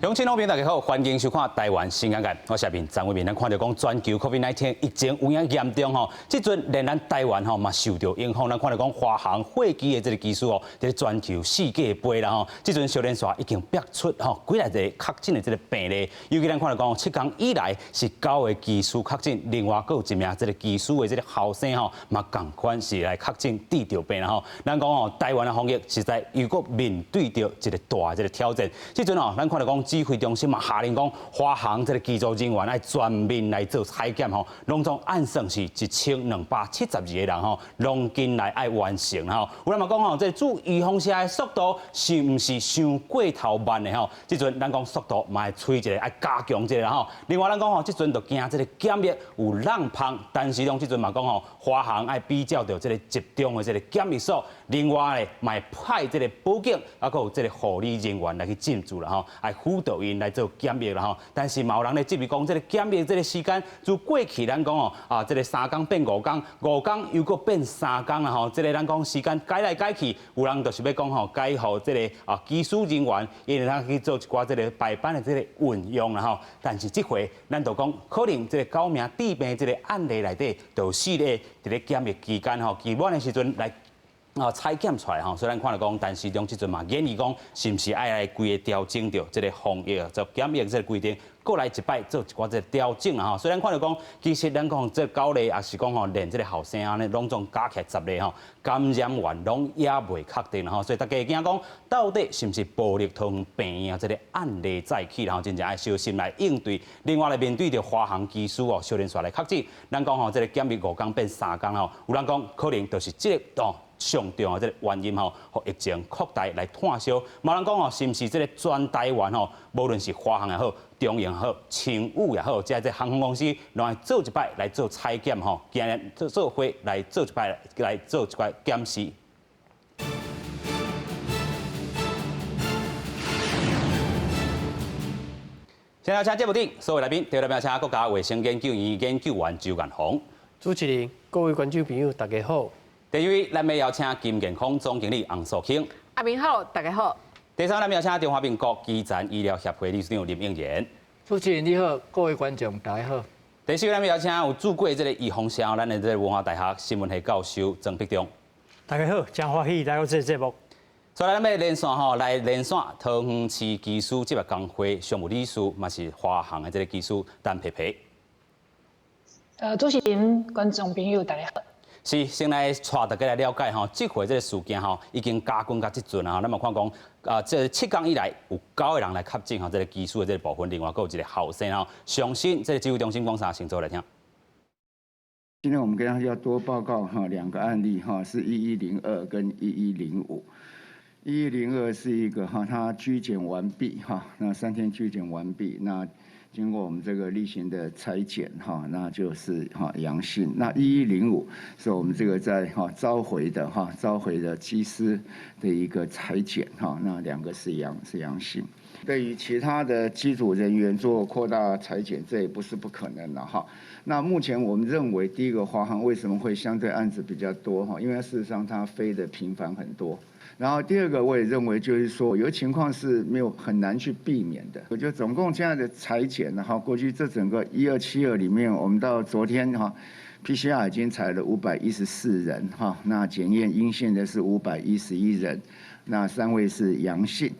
鄉親老朋友大家好，歡迎收看《台灣新眼界》，我是阿明張偉明。咱看著講全球 COVID-19 疫情有影嚴重吼，這陣連咱台灣吼嘛受著影響。咱看著講華航貨機的這个機師哦，佇咧全球四界飛啦吼，這陣小連續已經逼出吼幾來個確診的這个病例。尤其咱看著講7工以來是九个機師確診，另外閣有一名這个機師的這个後生吼嘛仝款是來確診得著病啦吼。咱講哦，台灣的防疫實在又閣面對著一个大的這个挑戰。這陣哦，咱看著講，指揮中心嘛下令講，華航這个機組人員愛全面來做採檢吼，攏總按算是1272個人吼，攏緊來愛完成吼。有人嘛講吼，這个注預防射的速度是毋是傷過頭慢的吼？這陣咱講速度嘛會催一下，愛加強一下吼。另外咱講吼，這陣就驚這个檢疫有漏芳，陳時中這陣嘛講吼，華航愛比照著這个集中的這个檢疫所，另外咧嘛會派這个輔警，啊，閣有這个護理人員來去進駐啦吼，愛輔導𪜶來做檢疫啦吼。但是嘛有人咧質疑講，這个檢疫這个時間自過去咱講哦，啊，這个三工變五工，五工又閣變三工啦吼。這个咱講時間改來改去，有人就是欲講吼，改予這个啊機師人員，𪜶會當去做一寡這个排班的這个運用啦吼。但是這回咱就講，可能這个九名致病這个案例內底，就有四个佇咧檢疫期間吼，期滿的時陣來啊採檢出來吼，所以咱看著講，陳時中這陣嘛建議講，是毋是愛來規个調整著這个防疫做檢疫這个規定，閣來一擺做一寡這个調整啊吼。所以咱看著講，其實咱講這九例，也是講吼，連這个後生按呢，攏總加起來10例吼，感染源攏猶未確定吼，所以大家驚講，到底是毋是部立桃園病院這个案例再起，然後真正愛小心來應對。另外來面對著華航機師哦，小連續來確診，咱講吼，這个檢疫五工變三工吼，有人講可能就是這个哦，上重要這个原因吼，予疫情擴大來炭燒。嘛有人講吼，是毋是這个全台灣吼，無論是華航也好，長榮也好，星宇也好，這這航空公司攏愛做一擺來做採檢吼，今日做做伙來做一擺來做一擺檢視。現在請節目頂所有來賓，第一位請國家衛生研究院研究員周彥宏。主持人、各位觀眾朋友，大家好。第二位，咱欲邀請金健康總經理洪素卿。阿明好，大家好。第三，咱欲邀請中華民國基層醫療協會理事長林應賢。主持人你好，各位觀眾大家好。第四位，咱欲邀請有做過這个預防射，咱的這个文化大學新聞系教授曾必中。大家好，真歡喜來到這个節目。所以咱欲連線吼，來連線桃園市機師職業工會常務理事，嘛是華航的這个機師陳皮皮。主持人、觀眾朋友大家好。是，先來帶大家來了解吼，這回這个事件吼，已經加滾到這陣啊，咱嘛看講，啊，這7工以來有九个人來確診吼，這个機師的這个部分，另外閣有一个後生吼，相信這个指揮中心講啥，先做來聽。今天我們跟大家要多報告哈兩個案例哈，是1102跟1105。1102是一個哈，他居檢完畢哈，那3天居檢完畢，那經過我們這個例行的採檢哈，那就是哈陽性。那1105是我們這個在哈召回的哈召回的機師的一個採檢哈，那兩個是陽性。對於其他的機組人員做擴大採檢，這也不是不可能的哈。那目前我們認為，第一個華航為什麼會相對案子比較多哈？因為事實上它飛的頻繁很多。然後第二個，我也認為就是說，有情況是沒有很難去避免的。我覺得總共現在的採檢，然後過去這整個1272裡面，我們到昨天哈，PCR 已經採了514人哈，那檢驗陰性的是511人，那3位是陽性。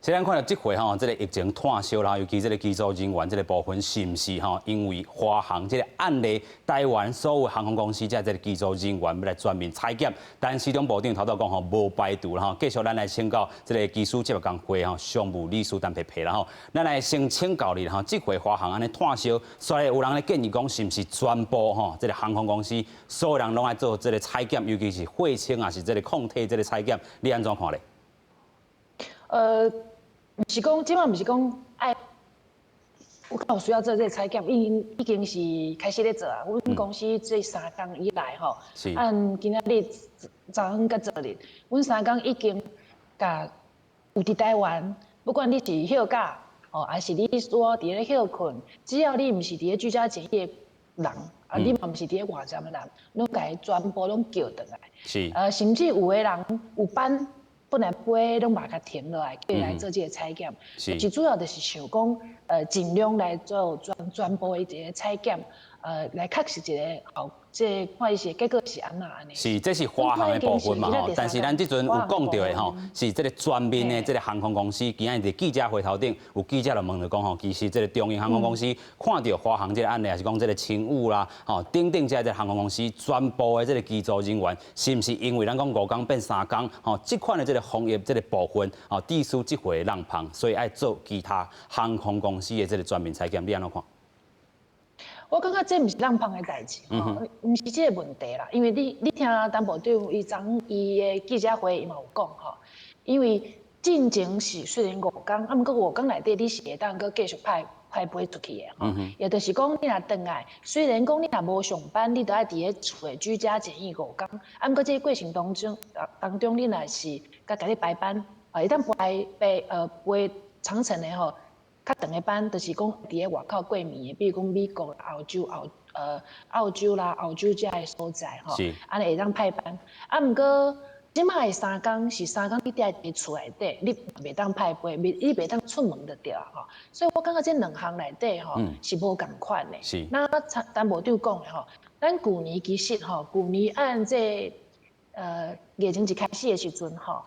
雖然看著這回吼，這个疫情炭燒啦，尤其這个機組人員這个部分，是毋是吼？因為華航這个案例，台灣所有航空公司這這个機組人員欲來全面採檢，但時中部長頭拄講吼，無排除啦吼。繼續咱來請教這个機師職業工會吼常務理事陳皮皮啦吼，咱來先請教你吼，這回華航按呢炭燒，所以有人咧建議講，是毋是全部吼這个航空公司所有人攏愛做這个採檢，尤其是血清抑是這个抗體這个採檢，你按怎看咧？毋是講，這擺毋是講愛有夠需要做這个採檢，已經是開始咧做啊。阮公司這三工以來吼，按今仔日昨昏佮昨日，阮三工已經共有佇台灣，不管你是休假吼，還是你說佇咧歇睏，只要你毋是佇咧居家檢疫的人，啊，你嘛毋是佇咧外站的人，攏共伊全部攏叫轉來。甚至有的人有班。本來飛攏嘛共停落來，過來做這個採檢。最主要就是想講，盡量來做全部的一個採檢，來確實一個後，這個看伊是結果是按怎按呢。是，這是華航的部分嘛吼，但是咱這陣有講著的吼，是這個全面的這個航空公司，今仔日佇記者會頭頂有記者就問著講吼，其實這個長榮航空公司看著華航這個案例，抑是講這個星宇啦，吼等等這個航空公司全部的這個機組人員，是毋是因為咱講五工變三工，吼，這款的這個防疫這個部分，吼，致使這回漏縫，所以愛做其他航空公司的這個全面採檢，你按怎看？我感覺這毋是漏縫的代誌，吼，毋是這個問題啦。因為你聽陳部長伊昨伊的記者會，伊嘛有講吼，因為進前是雖然五工，啊，毋過五工內底你是會當閣繼續派飛出去的吼，也就是講你若轉來，雖然講你若無上班，你都愛佇咧厝的居家檢疫五工，啊，毋過這個過程當中，你若是共你排班，啊，會當排飛飛長程的吼。較長的班，就是講佇咧外口過暝的，比如講美國、澳洲啦、澳洲遮的所在吼，按呢會當派班。啊，毋過這擺的三工是三工，你佇佇厝內底，你袂當派飛，你袂當出門就對啊吼。所以我感覺這兩項內底吼是無仝款的。那陳部長講的吼，咱舊年其實吼，舊年按這疫情一開始的時陣吼，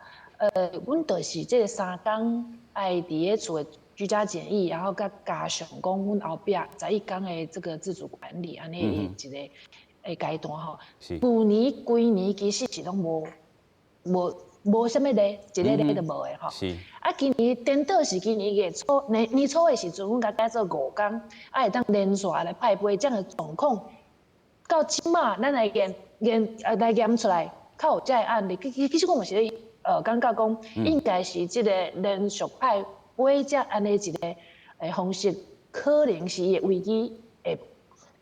阮就是這個三工愛佇咧厝的居家檢疫，然後閣加上講，阮後壁11工的這個自主管理，按呢一個階段吼。舊年規年其實是攏無啥物例，一个例都無的吼。啊，今年顛倒是今年月初年初的時陣，阮共改做五工，啊會當連續來派飛，這樣的狀況，到這馬咱來驗來驗出來，較有這个案例。其實我嘛是咧感覺講，應該是這個連續派飛這按呢一個方式，可能是伊的危機會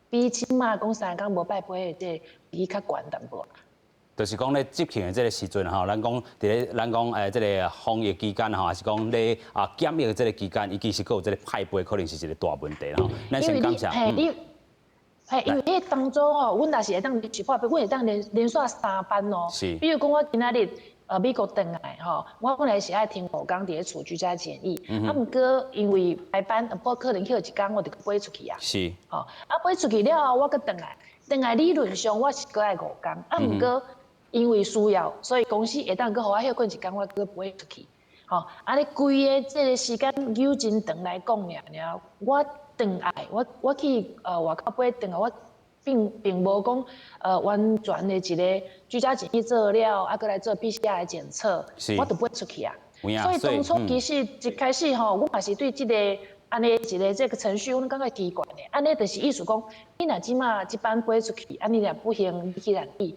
比這馬講三工無派飛的這個危機較懸淡薄。就是講咧執行的這個時陣吼，咱講佇咧咱講這個防疫期間吼，抑是講咧檢疫的這個期間，伊其實閣有這個派飛，可能是一個大問題啦吼。咱先感謝。嘿，因為彼當中吼，阮若是會當連續派飛，阮會當連續三班哦。比如講，我今仔日美國轉來吼，我本來是愛停五工佇咧厝居家檢疫，啊，毋過因為排班，無可能歇一工，我就飛出去啊。吼，啊飛出去了後，我閣轉來，轉來理論上我是閣愛五工，啊，毋過因為需要，所以公司會當閣予我歇睏一工，我閣飛出去。吼，按呢規个這個時間有真長來講爾爾，我轉來，我去外口飛轉來，我並無講完全的一個居家檢疫做了，啊，閣來做 PCR 的檢測，我就飛出去啊。所以當初其實一開始吼，我嘛是對這個按呢一個這個程序，阮感覺奇怪的。按呢就是意思講，你若這馬這班飛出去，啊，你若不幸你去染疫，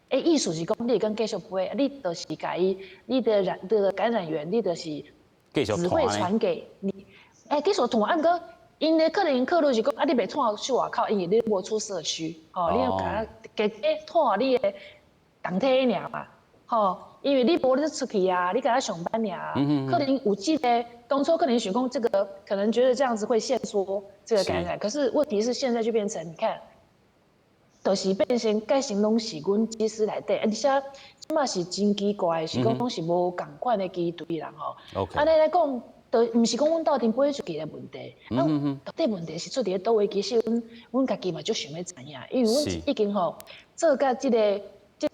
意思是講你會當繼續飛，你就是共伊，你的感染源，你就是只會傳給你。繼續傳，啊，毋過𪜶的可能考慮是講，啊，你袂傳去外口，因為你無出社區，吼，你共加加傳你的同體爾嘛，吼，因為你無咧出去啊，你共咧上班爾，可能有這個當初可能想講這個，可能覺得這樣子會限縮這個感染，可是問題是現在就變成，你看，就是變成改成攏是阮機師內底，而且這馬是真奇怪，是講攏是無仝款的機隊人吼，按呢來講。就毋是講阮鬥陣飛出去的問題，啊，到底問題是出佇咧佗位？其實阮家己嘛足想欲知影，因為阮已經吼做甲這個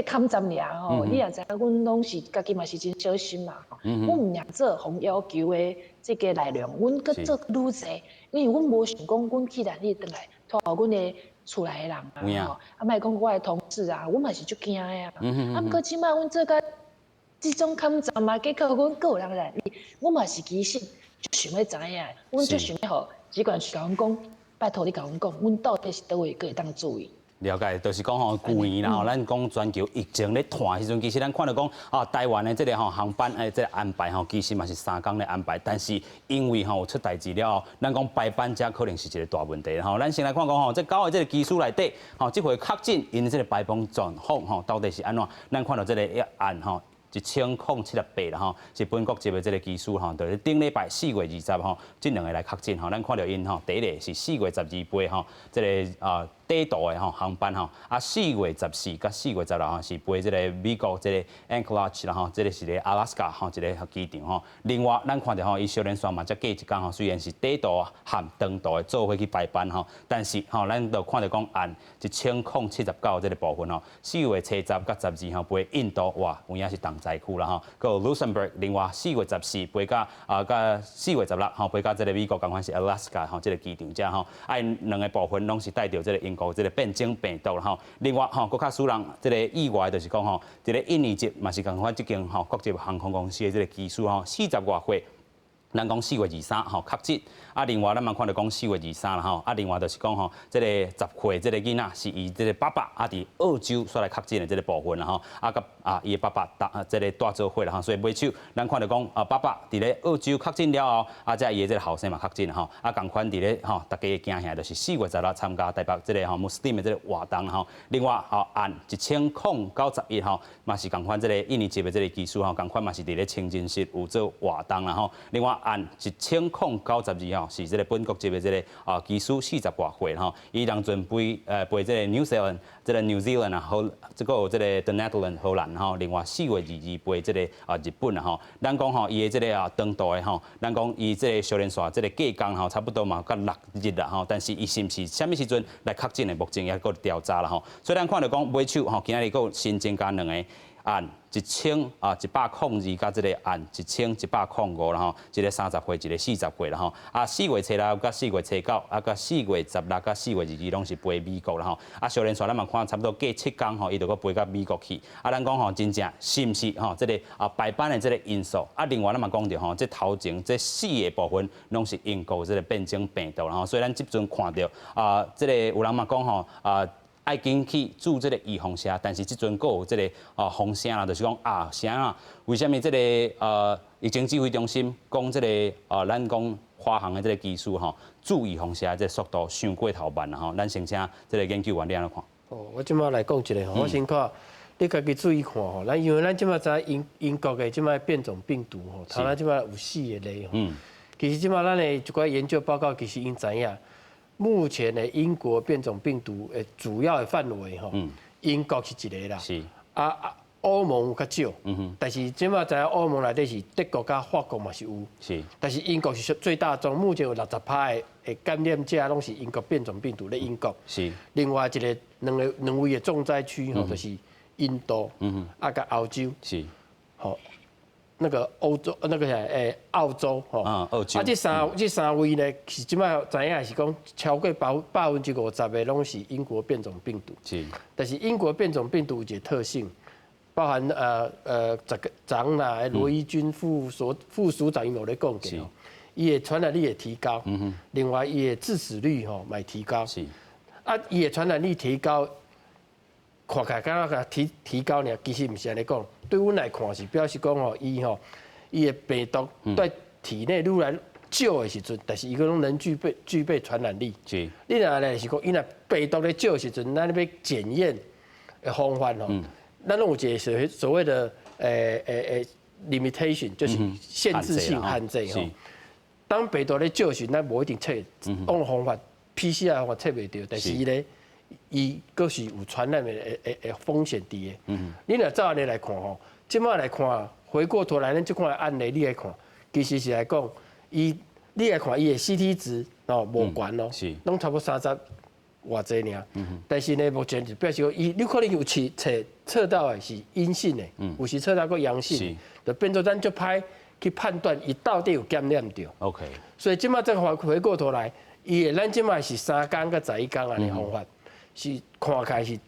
抗戰爾吼，你也知影，阮攏是家己嘛是真小心嘛。阮毋爾做防要求的這個內容，阮閣做愈濟，因為阮無想講阮去染疫轉來拖予阮的厝內的人啊，吼，啊，莫講我的同事啊，阮嘛是足驚的啊。啊，毋過這馬阮做甲這種抗戰嘛，結果阮閣有人染疫，我嘛是其實足想欲知影，阮足想欲予疾管署共阮講，拜託你共阮講，阮到底是佗位閣會當注意？了解，就是講吼，舊年啦吼，咱講全球疫情咧湠的時陣，其實咱看著講啊，台灣的這個吼航班的這個安排吼，其實嘛是三工咧安排，但是因為吼有出代誌了後，咱講排班這可能是一個大問題吼。咱先來看講吼，這九個這個機師內底吼，這回確診𪜶這個排放狀況吼，到底是按怎？咱看著這個案吼，1078啦吼，是本國籍的這個機師吼，就是頂禮拜4月20吼，這兩个來確診吼，咱看著𪜶吼，第一个是4月12號吼，這個啊。短途的吼航班吼，啊4月14佮4月16吼是飛這个美國這个 Anchorage 啦吼，這个是咧阿拉斯加吼一个機場吼。另外，咱看著吼，伊小連線嘛才過一工吼，雖然是短途和長途的做伙去排班吼，但是吼，咱就看著講按1079這个部分吼，4月初十佮十二吼飛印度，哇，有影是重災區啦吼。閣有 Luxembourg，另外四月十四飛到啊，佮4月16吼飛到這个美國，仝款是 Alaska 吼這个機場遮吼，啊𪜶兩个部分攏是帶著這个英國這个變種病毒啦吼。另外吼，閣較使人這个意外就是講吼，這个印尼籍嘛是仝款這間吼國際航空公司的這个機師吼，40外歲。咱講4月23吼確診，啊，另外咱嘛看著講四月二三啦吼，啊，另外就是講吼，這个10歲這个囡仔是伊這个爸爸啊，佇澳洲煞來確診的這个部分啦吼，啊，佮啊伊的爸爸搭這个帶做伙啦吼，所以尾手咱看著講啊，爸爸佇咧澳洲確診了後，啊，才伊的這个後生嘛確診吼，啊，仝款佇咧吼，大家會驚嚇就是4月16參加台北這个吼穆斯林的這个活動吼，另外吼按1091吼，嘛是仝款這个印尼籍的這个機師吼，仝款嘛是佇咧清真寺有做活動啦吼，另外按1092吼，是這个本國籍的這个啊機師40外歲吼，伊當陣飛這个 New Zealand，這个 New Zealand 啊，好，這个有這个 The Netherlands 荷蘭吼，另外4月22飛這个啊日本啊吼，咱講吼伊的這个啊長途的吼，咱講伊這个小連線這个過工吼，差不多嘛佮6日啦吼，但是伊是毋是啥物時陣來確診的，目前猶閣調查啦吼，所以咱看著講尾手吼，今仔日閣有新增加兩个案1102佮這个案1105啦吼，一个30歲，一个40歲啦吼。啊，四月初六佮四月初九，啊，佮4月16佮4月22攏是飛美國啦吼。啊，小連線咱嘛看差不多過7工吼，伊就閣飛到美國去。啊，咱講吼，真正是毋是吼？這个啊排班的這个因素。啊，另外咱嘛講著吼，這頭前這四个部分攏是英國這个變種病毒啦吼。所以咱這陣看著啊，這个有人嘛講吼啊，愛緊去注這个預防射，但是這陣閣有這个啊風聲啦，就是講啊啥啊？為啥物這个疫情指揮中心講這个咱講華航的這个機師吼，注預防射這个速度傷過頭慢啦吼？咱先請這个研究員你按怎看？哦，我這擺來講一下吼，我先看，你家己注意看吼，咱因為咱這擺知英英國的這擺變種病毒吼，頭咱這擺有四个例吼。其實這擺咱的一寡研究報告，其實𪜶知影。目前的英國變種病毒的主要的範圍吼，英國是一个啦，啊啊歐盟有較少，但是這擺知影歐盟內底是德國佮法國嘛是有，但是英國是最大宗，目前有60%的感染者攏是英國變種病毒咧英國，另外一个兩个兩位的重災區吼，就是印度，啊佮澳洲，吼。那个歐洲，那个啥，澳洲，吼，啊，澳洲，啊，這三位呢，是這擺知影是講超過50%的攏是英國變種病毒。但是英國變種病毒有一個特性，包含這個長啦，羅一鈞副所副署長伊有咧講過，伊的傳染力會提高，另外伊的致死率吼嘛會提高。啊，伊的傳染力提高，看起來敢若提高爾，其實毋是按呢講。對阮來看是表示講吼，伊吼伊的病毒在體內愈來少的時陣，但是伊閣攏能具備傳染力。你若來是講，伊若病毒咧少的時陣，咱欲檢驗的方法吼，咱攏有一個所謂的limitation，就是限制性限制吼。當病毒咧少時，咱無一定測，用方法 PCR 方法測袂著，但是伊咧，伊閣是有傳染的風險佇的。你若照按呢來看吼，這擺來看，回過頭來，咱這款案例你來看，其實是來講，伊你來看伊的 CT 值哦無懸哦，攏差不多三十偌濟爾。但是呢，目前就表示講，伊你可能有測測到的是陰性的，有時測到閣陽性，就變做咱足歹去判斷伊到底有感染著。 所以這擺再回過頭來，伊的咱這擺是3工佮11工按呢方法，是看起來是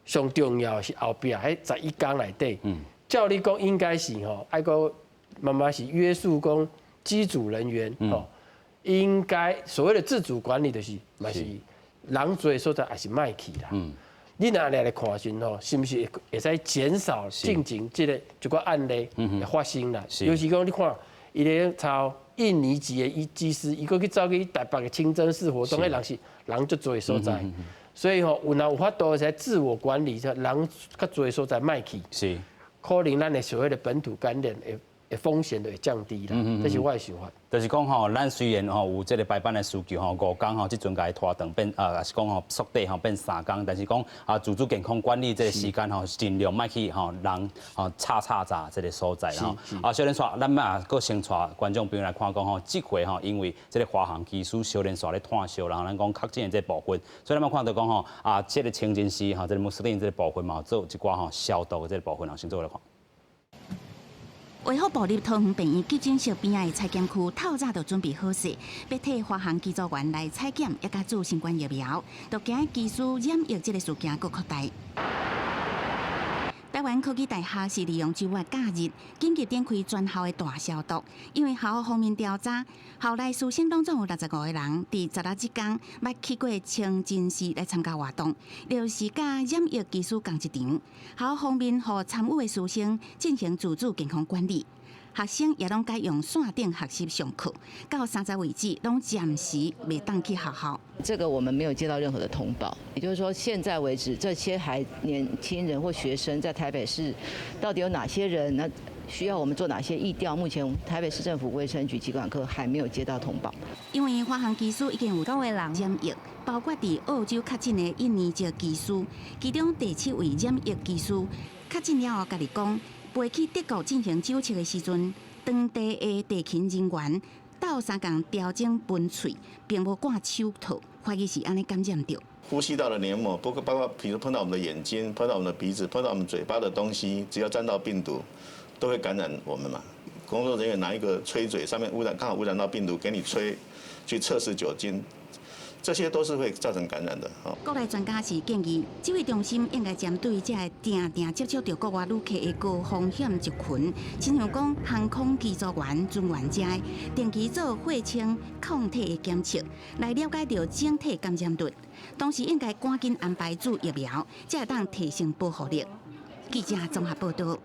上重要的是後壁彼十一工內底。照理講應該是吼，愛閣慢慢是約束講機組人員吼，應該所謂的自主管理就是嘛是人濟所在也是莫去啦。你若來看時吼，是毋是會使減少進前這個一寡案例會發生啦？尤其講你看，伊咧抄印尼籍的醫機師，伊閣去走去台北的清真寺活動，彼人是人足濟所在，所以吼有若有法度會使自我管理，人較濟所在莫去，可能咱的所謂的本土感染會的風險就會降低啦，這是我的想法。就是講吼，咱雖然吼有這個排班的需求吼，5工吼，這陣共伊拖長變啊，也是講吼縮短吼變3工，但是講啊，自主健康管理這個時間吼，盡量莫去吼人吼吵吵雜這個所在吼。啊，小連續，咱嘛閣先帶觀眾朋友來看講吼，這回吼因為這個華航機師小連續咧炭燒，然後咱講確診的這個部分，所以咱嘛看到講吼啊，這個清真寺吼，這個穆斯林這個部分嘛，做一寡吼消毒的這個部分，先做來看。衛福部立桃園病院急診室邊仔的採檢區，透早就準備好勢，欲替華航機組員來採檢，也共注新冠疫苗，都驚機師染疫這個事件閣擴大。台灣科技大學是利用周末假日緊急展開全校的大消毒，因為學校方面調查，校內師生當中有65個人，佇十六這工捌去過清真寺來參加活動，就是佮染疫機師仝一場。學校方面予參與的師生進行自主健康管理，學生也攏改用線頂學習上課，到30為止攏暫時袂當去學校。這個我們沒有接到任何的通報，也就是說，現在為止，這些還年輕人或學生在台北市到底有哪些人？那需要我們做哪些疫調？目前台北市政府衛生局疾管科還沒有接到通報。因為華航機師已經有九個人染疫，包括佇澳洲確診的印尼籍機師，其中第七位染疫機師確診了後，家己講，飛去德國進行酒測的時陣，當地的地勤人員鬥相共調整噴喙，並無掛手套，懷疑是按呢感染著。呼吸道的黏膜，包括，比如碰到我們的眼睛、碰到我們的鼻子、碰到我們嘴巴的東西，只要沾到病毒，都會感染我們嘛。工作人員拿一個吹嘴，上面污染剛好污染到病毒，給你吹，去測試酒精，這些都是會造成感染的。國內專家是建議，指揮中心應該針對這个定定接觸著國外旅客的高風險族群，親像講航空機組員、船員這的，定期做血清抗體的檢測，來了解著整體感染率。同時應該趕緊安排注疫苗，才會當提升保護力。記者綜合報道。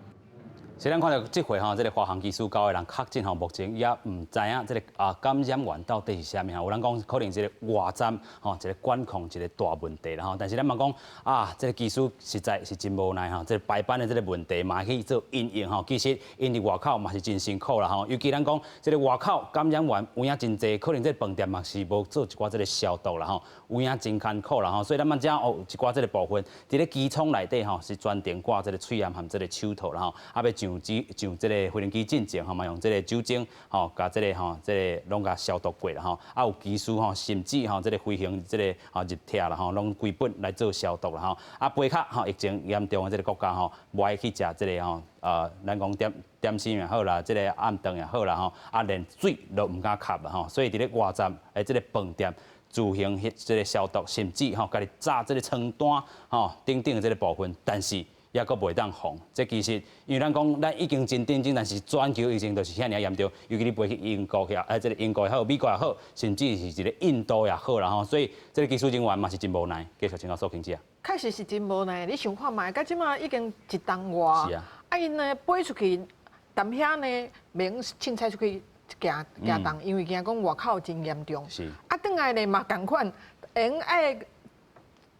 是咱看著這回吼，這個華航機師九個人確診吼，目前也毋知影這個啊感染源到底是啥物吼。有人講可能這個外站吼，一個管控一個大問題啦吼。但是咱嘛講啊，這個機師實在是真無奈吼，這個排班的這個問題嘛去做因應吼。其實𪜶佇外口嘛是真辛苦啦吼。尤其咱講這個外口感染源有影真濟，可能這個飯店嘛是無做一寡這個消毒啦吼，有影真艱苦啦吼。所以咱嘛遮哦一寡這個部分，佇咧機艙內底吼是專程掛這個喙罨和這個手套啦吼，啊欲上機上這個飛行機進前吼嘛用這個酒精吼，共這個吼這個攏共消毒過啦吼，啊有機師吼，甚至吼這個飛行這個吼入帖啦吼，攏規本來做消毒啦吼，啊飛較吼疫情嚴重的這個國家吼，無愛去食這個吼，咱講點點心也好啦，這個暗頓也好啦吼，啊連水都毋敢吸啦吼，所以佇咧外站的這個飯店自行這個消毒，甚至吼家己紮這個床單吼等等的這個部分，但是也閣袂當防，這其實因為咱講咱已經真認真，但是全球疫情就是遐爾嚴重，尤其你飛去英國遐，這個英國也好，美國也好，甚至是一個印度也好啦吼，所以這個技術人員嘛是真無奈。繼續請教蘇慶姐。確實是真無奈，你想看覓，到這馬已經一冬外，啊𪜶呢飛出去，踮遐呢袂用凊彩出去行行動，因為驚講外口真嚴重。啊，轉來呢嘛仝款，會用愛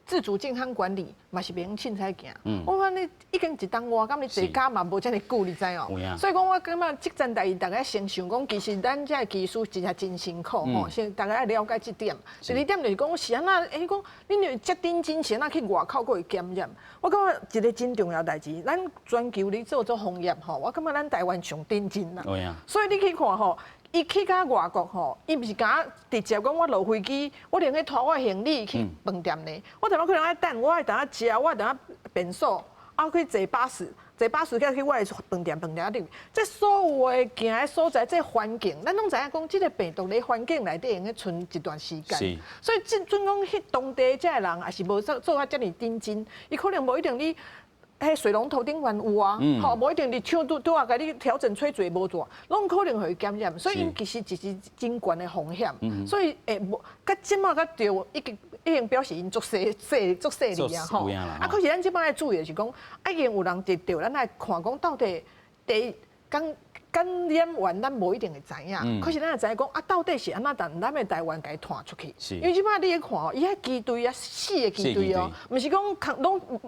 自主健康管理嘛是袂用凊彩行。我看你已經一冬外，敢你坐監嘛無遮爾久，你知無？所以講我感覺這件代誌，大家先想講，其實咱這个機師真正真辛苦吼，先大家愛了解這點。第二點就是講，是按怎？講恁遮認真是按怎去外口閣會感染？我感覺一個真重要代誌，咱全球咧做做防疫吼，我感覺咱台灣上認真啦。所以你去看吼，伊去到外國吼，伊毋是敢直接講我落飛機，我連去拖我行李去飯店呢。我踮仔可能愛等，我愛等下食，我愛等下便所，啊去坐巴士，坐巴士才去我的飯店，飯店頂。這所有的行的所在，這環境，咱攏知影講，這個病毒佇環境內底會用得存一段時間。所以這準講彼當地這个人也是無做做啊遮爾認真，伊可能無一定你。彼水龍頭頂懸有啊，吼，無一定你手拄拄仔共你調整吹嘴無做，攏可能會感染，所以𪜶其實是真懸的風險，所以會無，佮這馬較著已經表示𪜶足細細足細膩啊吼，啊，可是咱這擺愛注意的是講，啊，已經有人得著，咱愛看講到底第一感染源咱無一定會知影，可是咱會知影講啊，到底是按怎佇咱的台灣共伊傳出去？因為這擺你咧看哦，伊彼機隊啊，四個機隊哦，毋是講攏。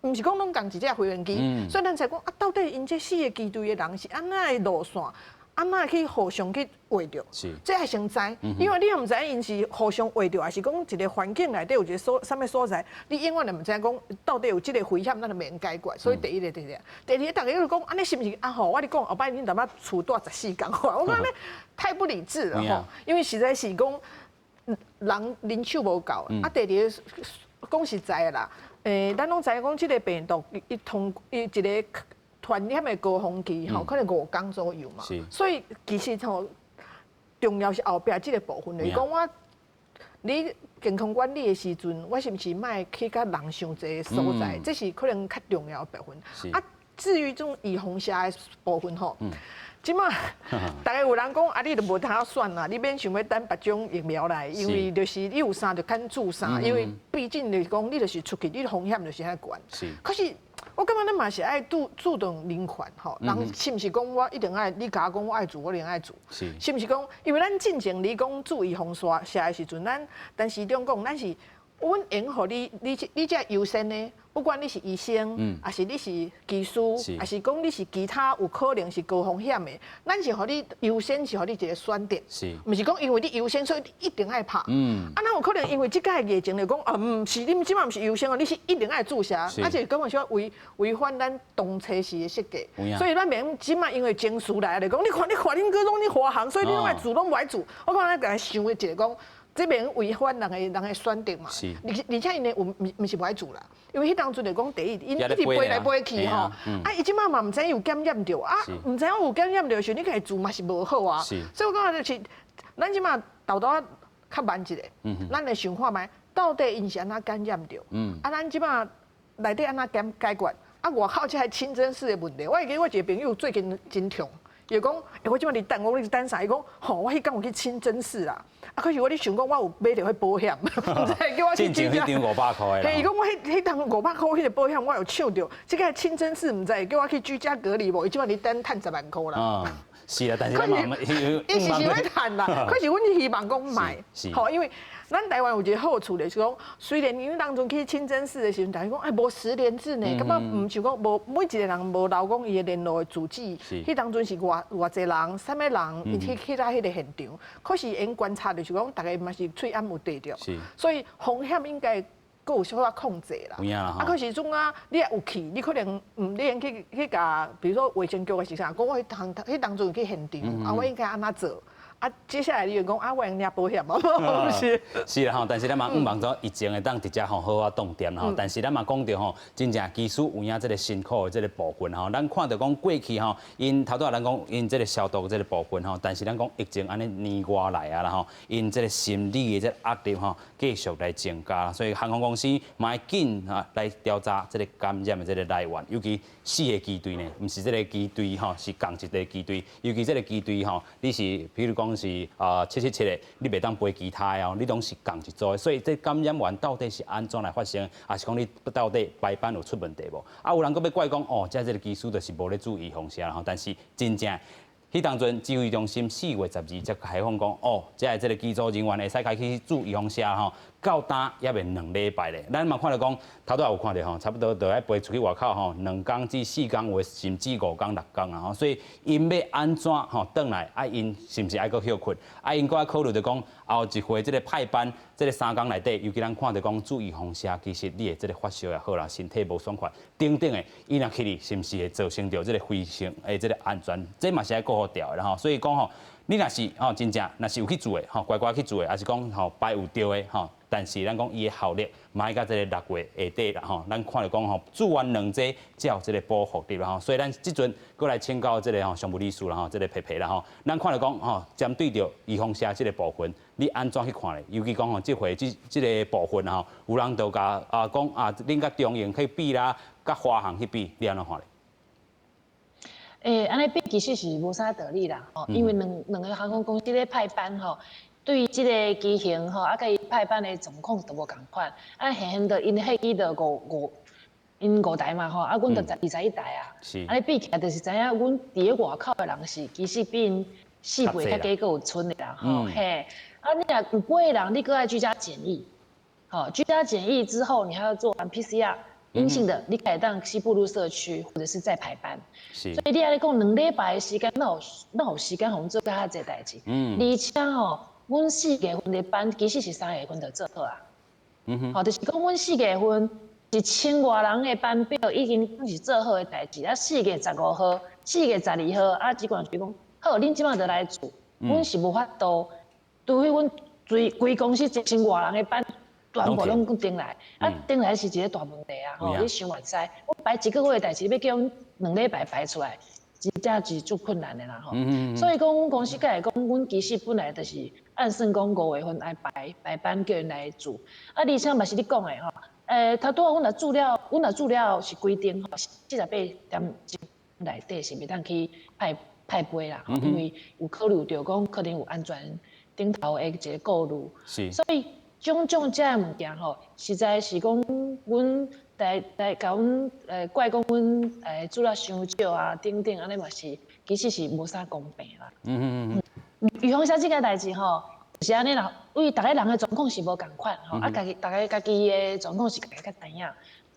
毋是講攏仝一隻飛行機，所以咱才講啊，到底𪜶這四個機隊的人是按怎的路線，按怎去互相去畫著？這愛先知，因為你也毋知𪜶是互相畫著，還是講一個環境內底有一個所啥物所在，你永遠就毋知講到底有這個危險，咱就袂用解決。所以第一个就是這，第二个逐家就講，按呢是毋是啊吼？我咧講後擺恁淡薄厝蹛14工，我講按呢太不理智了吼，因為實在是講人人手無夠。啊，第二個講實在的啦。咱攏知影講，這個病毒伊通伊一個傳染的高峰期吼，可能5工左右嘛。所以其實吼，重要是後壁這個部分就是講我你健康管理的時陣，我是毋是莫去佮人傷濟的所在？這是可能較重要的部分。啊，至於這種預防射的部分吼，這馬逐家有人講啊，你就無通選啦，你免想欲等別種疫苗來，因為就是你有啥就較注啥，因為畢竟就是講你就是出去，你的風險就是遐懸。可是我感覺咱嘛是愛注重人權吼，人是毋是講我一定愛你共我講我愛注，我一定愛注？是毋是講，因為咱進前你講注預防射的時陣，咱陳時中講咱是。阮會予你，你這優先的，不管你是醫生，抑是你是技師，抑是講你是其他有可能是高風險的，咱是予你優先，是予你一個選擇，毋是講因為你優先，所以你一定愛拍。啊，哪有可能因為這個疫情來講啊，毋是你這馬毋是優先哦，你是一定愛注射，啊，這根本是違反咱當初時的設計。所以咱袂用這馬因為情緒來來講，你看你看恁閣攏咧華航，所以你攏愛注攏無愛注。我感覺咱共想的一個講。這袂用違反人的選擇嘛，而且𪜶的有毋是無愛注啦，因為彼當陣就講第一，𪜶一直飛來飛去吼，啊，伊這馬嘛毋知有感染著啊，毋知影有感染著的時陣，你家己注嘛是無好啊，所以我感覺就是，咱這馬豆豆較慢一下，咱來想看覓，到底𪜶是按怎感染著，啊，咱這馬內底按怎解決，啊，外口這個清真寺的問題，我會記我一個朋友最近真痛。伊講，欸，我這馬佇等，我講你等啥？伊講，吼，我彼工有去清真寺啦。啊，可是我咧想講，我有買著彼保險，毋知叫我去居家。 500塊。嘿，伊講我彼當500塊彼個保險，我有搶著。這個清真寺毋知叫我去居家隔離無？伊這馬佇等趁10萬塊啦。是啊，但是伊是想欲趁啦，可是阮希望講莫，吼，因為咱台灣有一個好處就是講，雖然𪜶當陣去清真寺的時陣，逐家講哎無實聯制呢，感覺毋像講無每一個人無留講伊的聯絡的住址，彼當陣是偌濟人，啥物人，伊去到彼個現場，可是𪜶觀察就是講，逐家嘛是喙罨有綴著，所以風險應該閣有小可控制啦。啊，可是總啊，你若有去，你可能毋，你用去共，比如說衛生局的是啥，講我彼當陣有去現場，啊，我應該按怎做？啊，接下來你就講啊，我用領保險無？毋是。是啦吼，但是咱嘛向望做疫情會當直接吼好好擋斷吼，但是咱嘛講著吼，真正機師有影這個辛苦的這個部分吼，咱看著講過去吼，𪜶頭拄仔咱講𪜶這個消毒這個部分吼，但是咱講疫情按呢年外來啊啦吼，𪜶這個心理的這個壓力吼，繼續來增加，所以航空公司嘛愛緊啊來調查這個感染的這個來源，尤其四個機隊呢，毋是這個機隊吼，是仝一個機隊，尤其這個機隊吼，你是比如講是啊777的，你袂當飛其他的哦，你攏是仝一組的，所以這感染源到底是按怎來發生，抑是講你到底排班有出問題無？啊，有人閣欲怪講哦，這個機師就是無咧注預防射吼，但是真正。彼當陣指揮中心4月12才開放講，哦，這個機組人員會使開始注預防射吼，到今猶未2禮拜咧。咱嘛看著講，頭拄仔有看著吼，差不多就愛飛出去外口吼，2工至4工，有的甚至5工6工啊吼。所以𪜶欲按怎吼轉來，啊𪜶是毋是愛閣歇睏？啊𪜶閣愛考慮著講，後一回這個派班，這個3工內底，尤其咱看著講注預防射，其實你的這個發燒也好啦，身體無爽快等等的，伊若去哩，是毋是會造成著這個飛行的這個安全？這嘛是愛顧好調的啦吼。所以講吼，你若是吼真正若是有去注的吼，乖乖去注的，抑是講吼排有著的吼，但是咱講伊的效力，嘛愛到這個6月下底啦吼。咱看著講吼，注完兩劑才有這個保護力啦吼。所以咱這陣閣來請教這個吼常務理事啦吼，這個皮皮啦吼。咱看著講吼，針對著預防射這個部分，你按怎去看咧？尤其講吼，這回這個部分吼，有人就共啊講啊，恁佮中榮去比啦，佮華航去比，你按怎看咧？欸，按呢比其實是無啥道理啦，吼，因為兩個航空公司咧派班吼，對於這個機型吼，啊，佮伊派班的狀況都無仝款，啊，現現著𪜶的客機就五五，𪜶五台嘛吼，啊，阮就21台啊，按呢比起來就是知影，阮佇咧外口的人是其實比𪜶4倍較加閣有賰的啦，吼，嘿，啊，你若有八個人，你閣愛居家檢疫，吼，居家檢疫之後，你還要做完 PCR。陰性的，你會當去步入社區或者是再排班。所以你按呢講2禮拜的時間，哪有時間予阮做遮濟代誌？而且吼，阮4月份的班其實是3月份就做好啊。吼，就是講阮四月份一千外人的班表已經是做好的代誌，啊，4月15號、4月12號，啊，疾管局講好，恁這擺就來注，阮是無法度，除非阮規規公司一千外人的班全部攏轉來，啊，轉來是一個大問題啊！吼，你想嘛知，我排一個月的代誌，欲叫阮2禮拜排出來，真正是足困難的啦吼。所以講，阮公司才會講，阮其實本來就是按算講5月份愛排排班叫𪜶來注，啊，而且嘛是你講的吼。頭拄仔阮若注了，阮若注了是規定吼，48點鐘內底是袂當去派派飛啦，因為有考慮著講可能有安全頂頭的一個顧慮。所以種種這个物件吼，實在是講阮來來共阮怪講阮注了傷少啊，等等按呢嘛是，其實是無啥公平啦。預防射這個代誌吼，是按呢啦，為逐个人的狀況是無仝款吼，啊，家己逐个家己的狀況是家己較知影。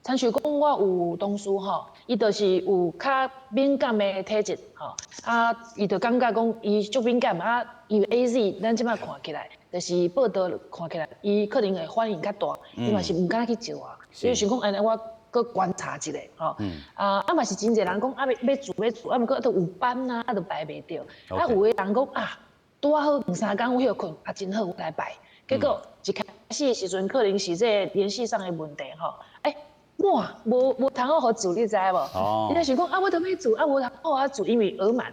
親像講我有同事吼，伊就是有較敏感的體質吼，啊，伊就感覺講伊足敏感啊，因為 AZ 咱這擺看起來，就是報道看起來，伊可能會反應較大，伊嘛是毋敢去注啊，伊想講按呢我閣觀察一下吼，啊啊嘛是真濟人講啊欲欲注欲注，啊毋過都有班啊，啊就排袂著，啊有的人講啊。拄仔好兩三工有歇睏，啊真好，我來排。結果一開始的時陣，可能是這個聯繫上的問題吼。欸，哇，無無通好予注，你知無？伊就想講啊，我都欲注，啊無通予我注，因為額滿。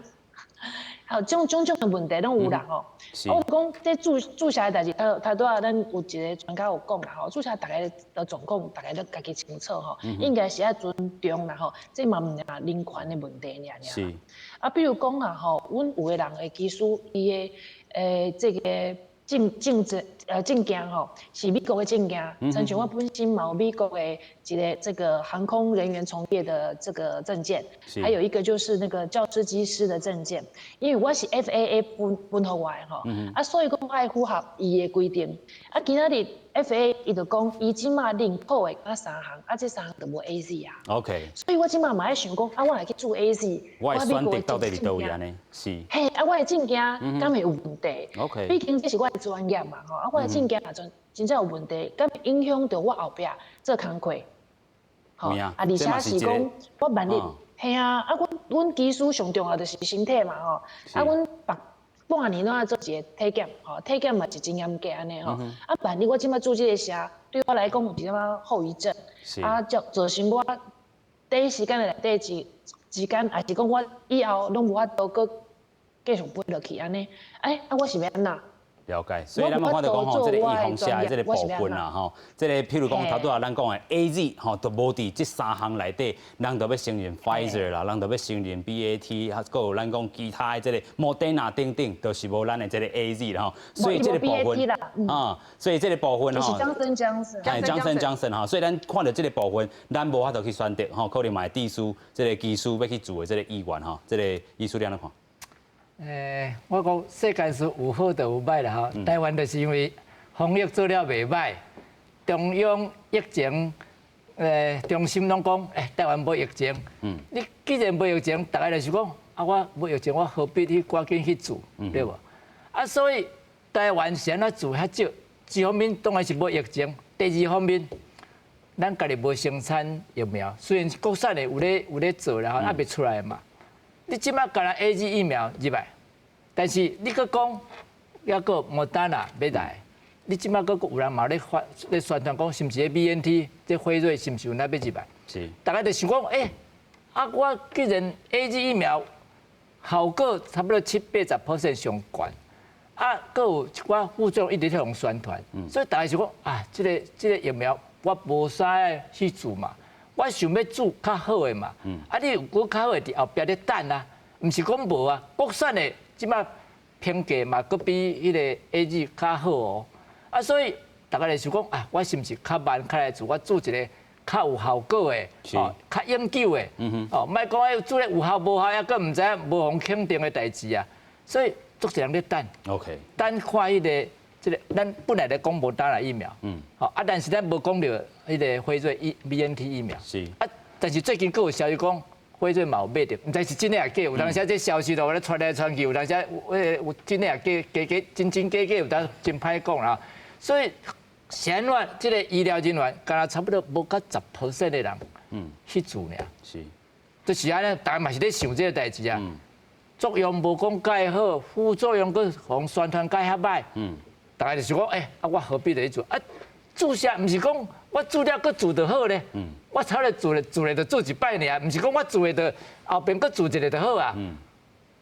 好，種種種的問題攏有啦吼。我講這注注射的代誌，頭頭拄仔咱有一個專家有講啦吼，注射逐个的狀況，逐家都家己清楚吼，應該是愛尊重啦吼，這嘛毋是人權的問題爾爾。啊，比如講啊吼，阮有的人的技師，伊的這個證證證件吼，是美國的證件，親像我本身嘛有美國的一個這個航空人員從業的這個證件，還有一個就是那個教師機師的證件，因為我是 FAA 分分予我的吼，啊，所以講愛符合伊的規定。啊，今仔日 FAA 伊就講，伊這馬認可的敢三項，啊，這三項就無 AZ 啊。 所以我這馬嘛愛想講，啊，我來去注 AZ，我的選擇到底佇佗位按呢？是。嘿，啊，我的證件敢會有問題？ 畢竟這是我的專業嘛，吼，啊，我的證件若真真正有問題，敢會影響著我後壁做工課？吼，啊，而且是講我萬一，嘿啊，啊，阮阮機師上重要就是身體嘛，吼，啊，阮逐半年攏愛做一個體檢，吼，體檢嘛是真嚴格按呢吼，啊，萬一我這擺注這個射，對我來講有一點仔後遺症，啊，造造成我短時間內底之之間，抑是講我以後攏無法度閣繼續飛落去按呢，欸，啊，我是欲按怎？了解，所以咱們看著講吼，這個預防射的這個部分啦，吼，這個譬如講頭拄仔咱講的 AZ 吼，都無佇這三項內底，人就欲承認 Pfizer 啦，人就欲承認 BAT，啊，閣有咱講其他的這個莫德納等等，都是無咱的這個 AZ 啦吼。所以這個部分啊，所以這個部分吼，是江森江森，哎，江森江森吼，所以咱看著這個部分，咱無法度去選擇吼，可能嘛會致使這個機師欲去注的這個意願吼，這個醫師你按怎看？我講世間事有好就有歹啦吼。台灣就是因為防疫做了袂歹，中央疫情中心攏講，台灣無疫情。你既然無疫情，逐家就是講，啊，我無疫情，我何必去趕緊去注，對無？啊，所以台灣是按怎注遐少？一方面當然是無疫情，第二方面，咱家己無生產疫苗，雖然國產的有咧做啦，還袂出來嘛。你這擺干焦 AZ 疫苗入來，但是你閣講猶閣莫德納欲來，你這擺閣有人嘛咧發咧宣傳講，是毋是 BNT 這輝瑞是毋是有哪欲入來？逐家就想講，欸，啊，我既然 AZ 疫苗效果差不多七八十 percent 上懸，啊，閣有一寡副作用一直咧予宣傳，所以逐家想講啊，這個疫苗我無啥去注嘛。我想欲注較好的嘛，啊，你有閣較好的佇後壁咧等啊，毋是講無啊，國產的這擺評價嘛，閣比彼個 AZ 較好哦，啊，所以逐家就想講啊，我是毋是較慢較來注，我注一個較有效果的，哦，較永久的，哦，莫講彼注咧有效無效，猶閣毋知影無予肯定的代誌啊，所以足濟人咧等等看彼個這個，咱本來咧講莫德納疫苗，好啊，但是咱無講著。彼个輝瑞 BNT 疫苗。啊，但是最近閣有消息講，輝瑞嘛有買著，毋知是真的抑假。有當時這消息都咧傳來傳去，有當時有真的抑假，假假真真假假，有當真歹講啦。所以，是按怎這个醫療人員，敢若差不多無到10% 的人去注爾。就是按呢，逐家嘛是咧想這个代誌啊。作用無講蓋好，副作用閣予宣傳蓋較歹。逐家就是講，欸，啊，我何必來注？啊，注射毋是講我注了閣注就好咧。我頭咧注咧注咧就注一擺爾，毋是講我注的就後邊閣注一个就好啊。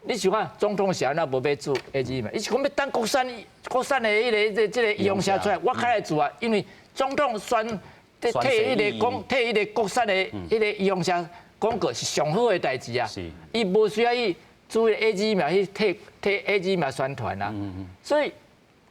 你想看總統是按怎無欲注 AZ 嘛？伊是講欲等國產國產的彼个這這个醫用車出來，我較來注啊。因為總統宣替彼个講替彼個國產的彼个醫用車廣告是上好的代誌啊。伊無需要去注 AZ 疫苗去替替 AZ 疫苗宣傳啊。所以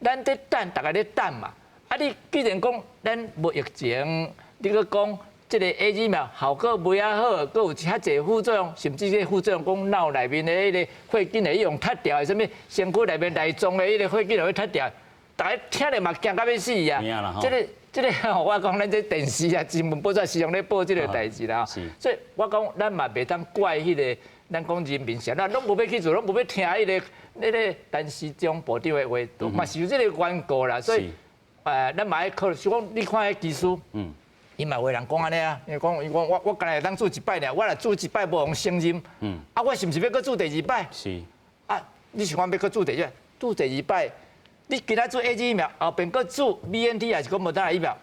咱佇等，逐家咧等嘛。啊，你既然講咱無疫情，你閣講這个 AZ 疫苗效果袂遐好，閣有遐濟副作用，甚至這副作用講腦內面的彼个血管會用脫掉的，啥物身軀內面內臟的彼个血管會脫掉，逐家聽著嘛驚甲欲死啊！這个這个我講咱這電視啊，新聞報紙時常咧報這个代誌啦。所以我講咱嘛袂當怪彼个，咱講人民啥，咱攏無欲去做，攏無欲聽彼个那个陳時中部長的話，嘛是有這个緣故啦。所以，咱嘛愛考慮，是講你看彼技師。伊嘛有人講按呢啊，伊講伊講我我敢若會當注一擺爾，我若注一擺無予承認，啊，我是毋是欲閣注第二擺？啊，你是講欲閣注第二擺？注第二擺，你今仔注 AZ 疫苗，後邊閣注 BNT 抑是講莫德納疫苗，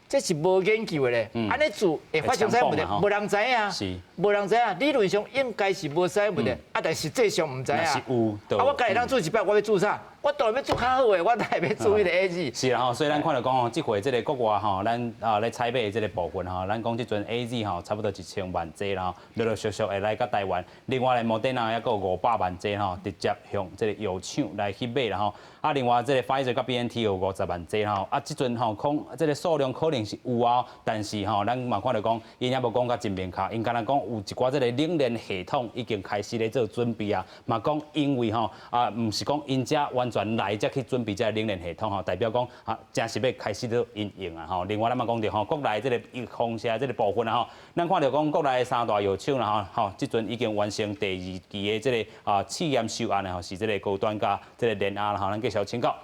這是無研究的咧。按呢注會發生啥問題？無人知影。無人知影，理論上應該是無啥問題，啊，但實際上毋知影。啊，我家會當注一擺，我欲注啥？我當然欲注較好的，我哪會欲注彼个 AZ。是啦吼，所以咱看著講吼，這回這个國外吼，咱啊咧採買的這个部分吼，咱講這陣 AZ 吼，差不多1000萬劑啦，陸陸續續會來到台灣。另外咧，莫德納抑閣有500萬劑吼，直接向這个藥廠來去買啦吼。啊，另外這个輝瑞佮 BNT 有50萬劑吼。啊，這陣吼，講這个數量可能是有啊，但是吼，咱嘛看著講，𪜶也無講甲真明確，𪜶敢若講有一寡這个冷鏈系統已經開始咧做準備啊，嘛講因為吼啊，毋是講𪜶遮完全來才去準備這个冷鏈系統吼，代表講啊，正式欲開始咧應用啊吼。另外咱嘛講著吼，國內這个預防射這个部分啊吼，咱看著講國內三大藥廠啦吼，吼，這陣已經完成第二期的這个啊試驗收案的吼，是這个高端佮這个聯亞啦吼，咱繼續請教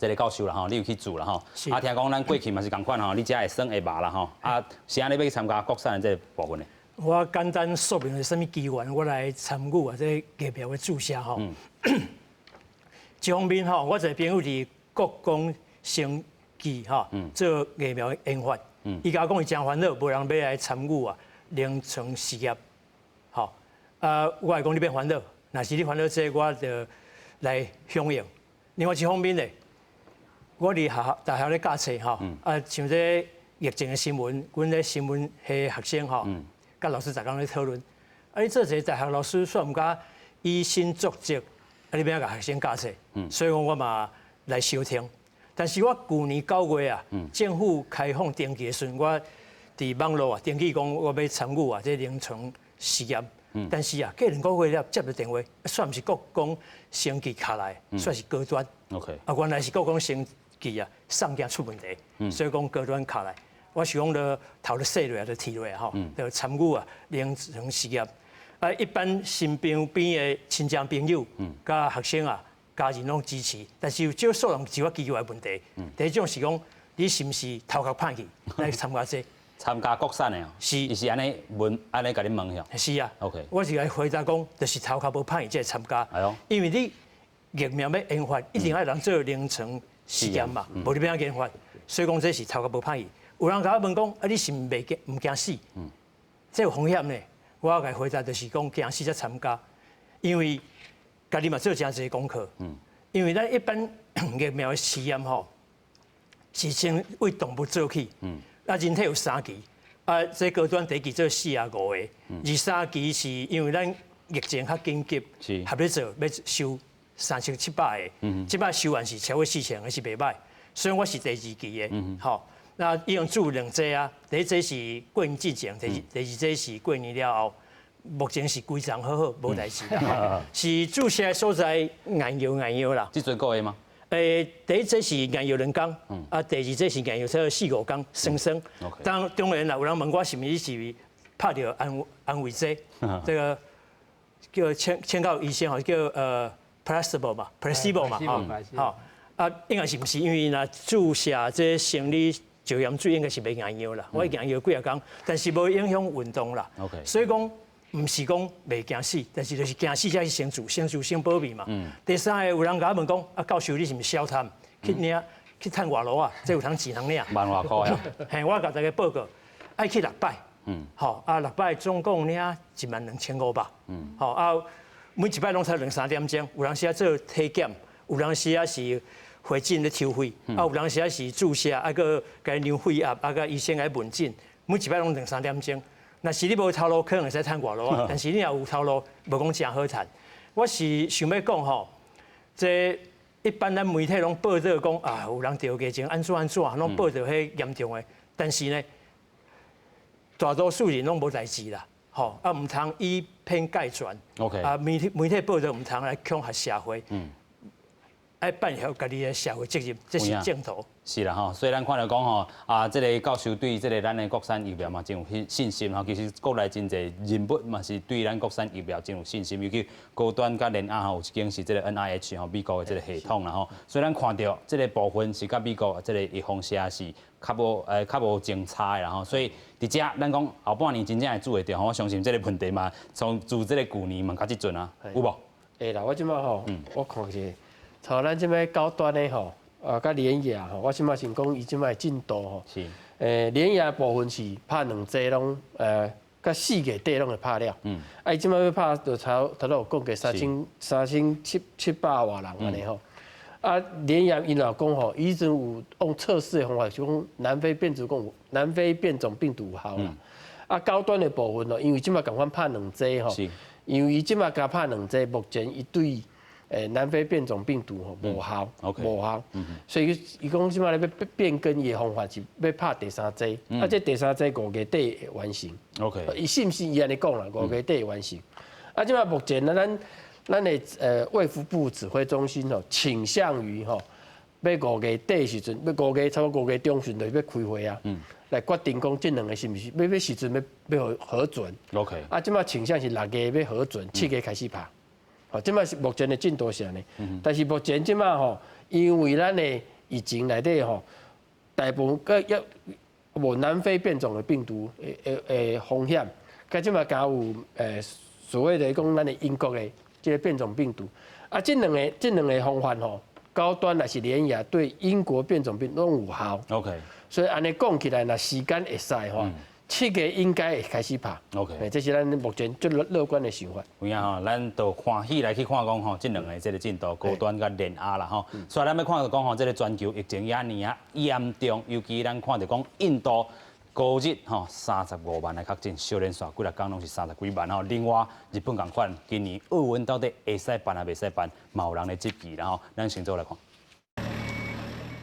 這个教授啦吼，你有去注啦吼？啊，聽講咱過去嘛是仝款吼，你遮會酸會麻啦吼，啊，是按呢欲去參加國產的這个部分的？我簡單說明是啥物機緣，我來參與啊這個疫苗的注射吼。一方面吼，我一个朋友佇國光生技吼做疫苗研發，伊共我講伊誠煩惱，無人欲來參與啊臨床試驗，吼啊，我會講你免煩惱，若是你煩惱這個，我就來響應。另外一方面咧，我佇學校大學咧教冊吼，啊像這疫情的新聞，阮咧新聞系學生吼，佮老師逐工咧討論。啊，你做一个大學老師，煞毋敢以身作則，啊，你欲按怎共學生教冊？所以講我嘛來收聽。但是我舊年9月啊，政府開放登記的時陣，我佇網路啊登記講我欲參與啊這臨床試驗。但是啊，過2個月了接著電話，煞毋是國光生技敲來，煞是高端。啊，原來是國光生技啊，送件出問題，所以講高端敲來。我想講就頭咧洗落來，就提落來吼，就參與啊臨床試驗。啊，一般身邊邊的親戚朋友、佮學生啊、家人攏支持，但是有少數人一寡奇怪的問題。第一種是講，你是毋是頭殼歹去來參加這個？參加國產的哦，是，伊是按呢問，按呢共你問遐。是啊。 OK。我是共伊回答講，就是頭殼無歹去才會參加。哎喲。因為你疫苗欲研發，一定愛人做臨床試驗嘛，無你欲按怎研發？所以講這是頭殼無歹去。有人共我問講，啊，你是毋袂驚，毋驚死？這有風險呢。我共伊回答就是講驚死才參加，因為家己嘛做誠濟功課。因為咱一般疫苗的試驗吼，是先對動物做起。啊，人體有三期，啊，這高端第一期做45個，二三期是因為咱疫情較緊急，合咧做欲收3700個，這擺收完是超過4000個，是袂䆀，所以我是第二期的，吼。那已經注兩劑啊，第一劑是過年之前，第二劑是過年了後，目前是規場好好，無代誌啦。是注射的所在硬搖硬搖啦。這陣閣會嗎？第一劑是研藥2工，啊，第二劑是研藥這4、5工，雙雙。當然啦，有人問我是毋是是拍著安慰劑，這個叫簽到醫生吼，叫placebo 嘛，placebo 嘛，吼，吼，啊，應該是毋是因為若注射這生理食鹽水應該是袂研藥啦，我研藥幾仔工，但是無影響運動啦。所以講毋是講袂驚死，但是就是驚死才是先做，先做先保命嘛。第三个有人共我問講，啊，教授你是毋是痟貪去領去趁偌偌仔？這有通錢通領？萬外箍呀！嘿，我共大家報告，愛去六擺。吼啊，六擺總共領12,500。吼啊，每一擺攏才兩三點鐘，有當時仔做體檢，有當時仔是回診咧抽血，啊，有當時仔是注射，啊，閣共量血壓，啊，佮醫生來問診，每一擺攏兩三點鐘。若是你無頭路，可能會使趁偌偌仔，但是你若有頭路，無講誠好趁。我是想欲講吼，這一般咱媒體攏報導講啊，有人著疫症按怎按怎，攏報導彼嚴重的，但是呢，大多數人攏無代誌啦，吼啊，毋通以偏概全。 啊，媒體報導毋通來恐嚇社會。愛扮曉家己的社會責任，這是正途。是啦吼，所以咱看著講吼，啊，這个教授對這个咱的國產疫苗嘛真有信心吼。其實國內真濟人物嘛是對咱國產疫苗真有信心，尤其高端佮聯亞吼，有一間是這个 NIH 吼美國的這个系統啦吼。所以咱看著這个部分是佮美國這个預防射是較無真差的啦吼。所以佇遮咱講後半年真正會做會著吼，我相信這个問題嘛，從自這个舊年嘛到這陣啊，有無？會啦，我這擺吼，我看者，像咱這擺高端的吼，啊，佮聯亞吼，我這擺先講伊這擺進度吼。聯亞部分是拍兩劑攏，佮4月底攏會拍了。啊，伊這擺欲拍就頭拄有講過三千七百外人按呢吼。啊，聯亞𪜶有講吼，伊彼陣有用測試的方法，是講南非變種講南非變種病毒有效啦。啊，高端的部分哦，因為這擺仝款拍兩劑吼，因為伊這擺共拍兩劑，目前伊對南非變種病毒吼無效，無效，所以伊講這擺咧欲變更伊的方法是欲拍第三劑，啊，這第三劑5月底會完成。 伊是毋是伊按呢講啦？5月底會完成。啊，這擺目前呢，咱的衛福部指揮中心吼，傾向於吼，欲五月底時陣，欲五月差不多5月中旬就欲開會啊，來決定講這兩个是毋是欲欲時陣欲欲核准。 啊，這擺傾向是6月欲核准，7月開始拍。吼，這擺是目前的進度是按呢，但是目前這擺吼，因為咱的疫情內底吼，大部分閣猶無南非變種的病毒的風險，佮這擺加有所謂的講咱的英國的這个變種病毒，啊，這兩个方法吼，高端抑是聯亞對英國變種病毒攏有效。 所以按呢講起來，若時間會使吼，7月應該會開始拍。 這是咱目前最樂觀的想法。有影吼，咱就歡喜來去看講吼，這兩个這个進度高端佮聯亞啦吼。所以咱欲看著講吼，這个全球疫情也爾仔嚴重，尤其咱看著講印度孤日吼35萬來確診，小連續幾若工攏是30幾萬吼。另外日本仝款，今年奧運到底會使辦抑袂使辦，嘛有人咧質疑啦吼。咱先做來看。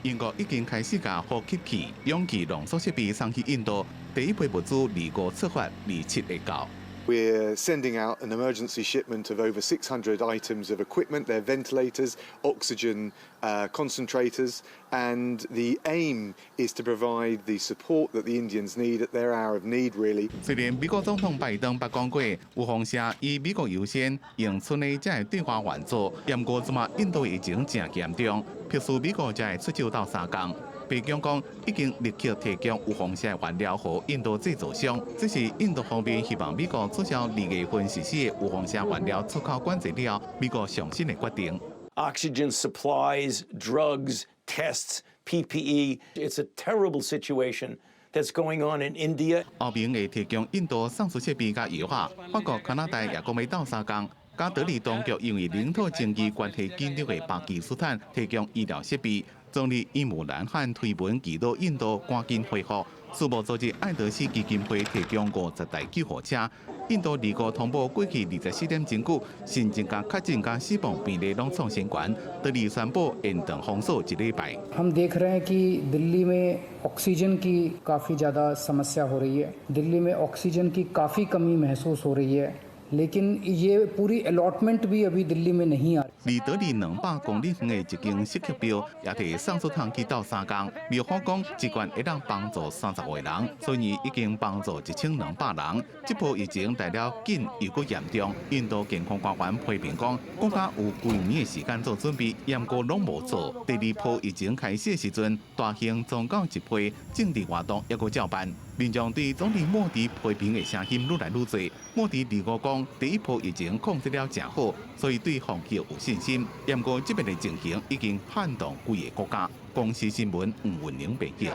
英國已經開始共呼吸器、氧氣濃縮設備送去印度，第一批物資25出發，27會到。 We're sending out an emergency shipment of over 600 items of equipment. They're ventilators, oxygen concentrators, and the aim is to provide the support that the Indians need at their hour of need, really. 雖然美國總統拜登捌講過，預防射以美國優先，用村的才會對華援助。毋過這馬印度疫情誠嚴重，迫使美國才會出手鬥相共。白宮講已經立刻提供預防射原料予印度製造商，這是印度方面希望美國取消2月份實施的預防射原料出口管制了後，美國上新的決定。 Oxygen supplies, drugs, tests, PPE. It's a terrible situation that's going on in India. 歐盟會提供印度送出設備佮藥仔，法國、加拿大也講欲鬥相共。佮德里當局因為領土爭議關係緊張的巴基斯坦提供醫療設備。總理伊姆蘭汗推文祈禱印度趕緊恢復。世貿組織愛德斯基金會提供50台救護車。印度2號通報過去24點鐘久，新增佮確診佮死亡病例攏創新懸，德里宣布延長封鎖一禮拜。 हम देख रहे हैं कि दिल्ली में ऑक्सीजन की काफ़ी ज़्यादा समस्या हो रही है। दिल्ली में ऑक्सीजन की काफ़ी कमी महसूस हो रही है। लेकिन ये पूरी अलॉटमेंट भी अभी दिल्ली में नहीं आ 離德里200公里遠的一間錫克廟，也提送出通去鬥相共。廟方講，這罐會當幫助35個人，所以已經幫助1200人。這波疫情來了緊又閣嚴重，印度健康官員批評講，國家有幾年的時間做準備，毋過攏無做。第二波疫情開始的時陣，大型宗教集會、政治活動猶閣照辦。民眾對總理莫迪批評的聲音愈來愈多。莫迪二五講，第一波疫情控制了誠好，所以對防疫有信心。毋過這擺的情形已經撼動規个國家。公視新聞吳文玲報道。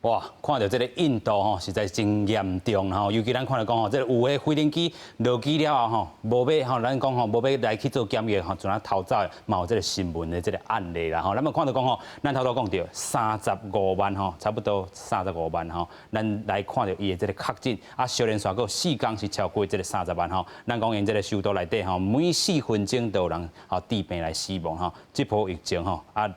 哇，看著這个印度吼，實在真嚴重吼，尤其咱看著講吼，這个有的飛行機落機了後吼，無欲吼，咱講吼，無欲來去做檢疫吼，就按呢逃走，嘛有這个新聞的這个案例啦吼。咱嘛看著講吼，咱頭拄講著35萬吼，差不多三十五萬吼，咱來看著伊的這个確診，啊，相連紲閣四工是超過這个三十萬吼。咱講𪜶這个首都內底吼，每4分鐘都有人吼致病來死亡吼，這波疫情吼啊。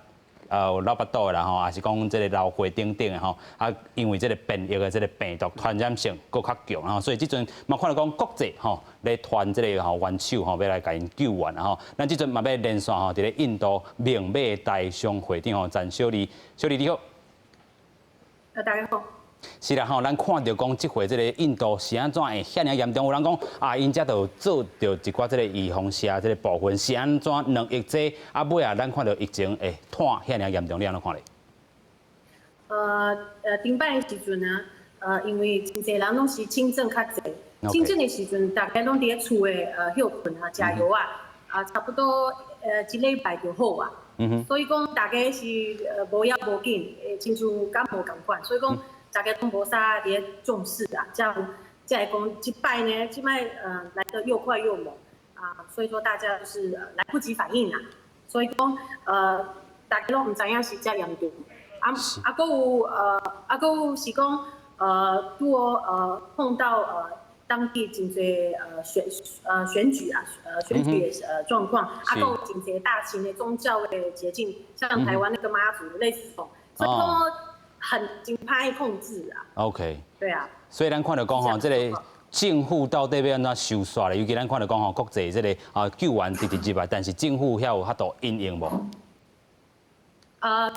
有老腹肚的啦吼，抑是講這个老歲等等的吼，啊，因為這个變異的這个病毒傳染性閣較強吼，所以這陣嘛看著講國際吼咧傳這个吼援手吼，欲來共𪜶救援吼。咱這陣嘛欲連線吼，佇咧印度孟買台商會長吼陳小麗，小麗你好。啊，大家好。是啦吼，咱看著講這回這个印度是按怎會遐爾嚴重？有人講啊，𪜶遮就做著一寡這个預防射這个部分，是按怎2億劑啊？尾啊，咱看著疫情會拖遐爾嚴重，你按怎看咧？頂擺的時陣啊，因為真濟人攏是輕症較濟，輕症的時陣，大家攏佇咧厝的歇睏啊，食藥啊，啊，差不多一禮拜就好啊。所以講大家是無要無緊，親像感冒仝款，所以講大家攏無啥佇咧重視啊，才有才會講這擺呢，這擺來得又快又猛啊，所以說大家就是來不及反應啦，所以講大家攏毋知影是遮嚴重，啊啊，閣有啊，閣有是講拄好碰到當地真濟選舉啊，選舉的狀況，啊，閣有真濟大型的宗教的節慶，像台灣那個媽祖類似這種，所以講很真歹控制啊。 對啊。所以咱看著講吼，這个政府到底欲按怎收煞咧？尤其咱看著講吼，國際這个啊救援直直入來，但是政府遐有法度因應無？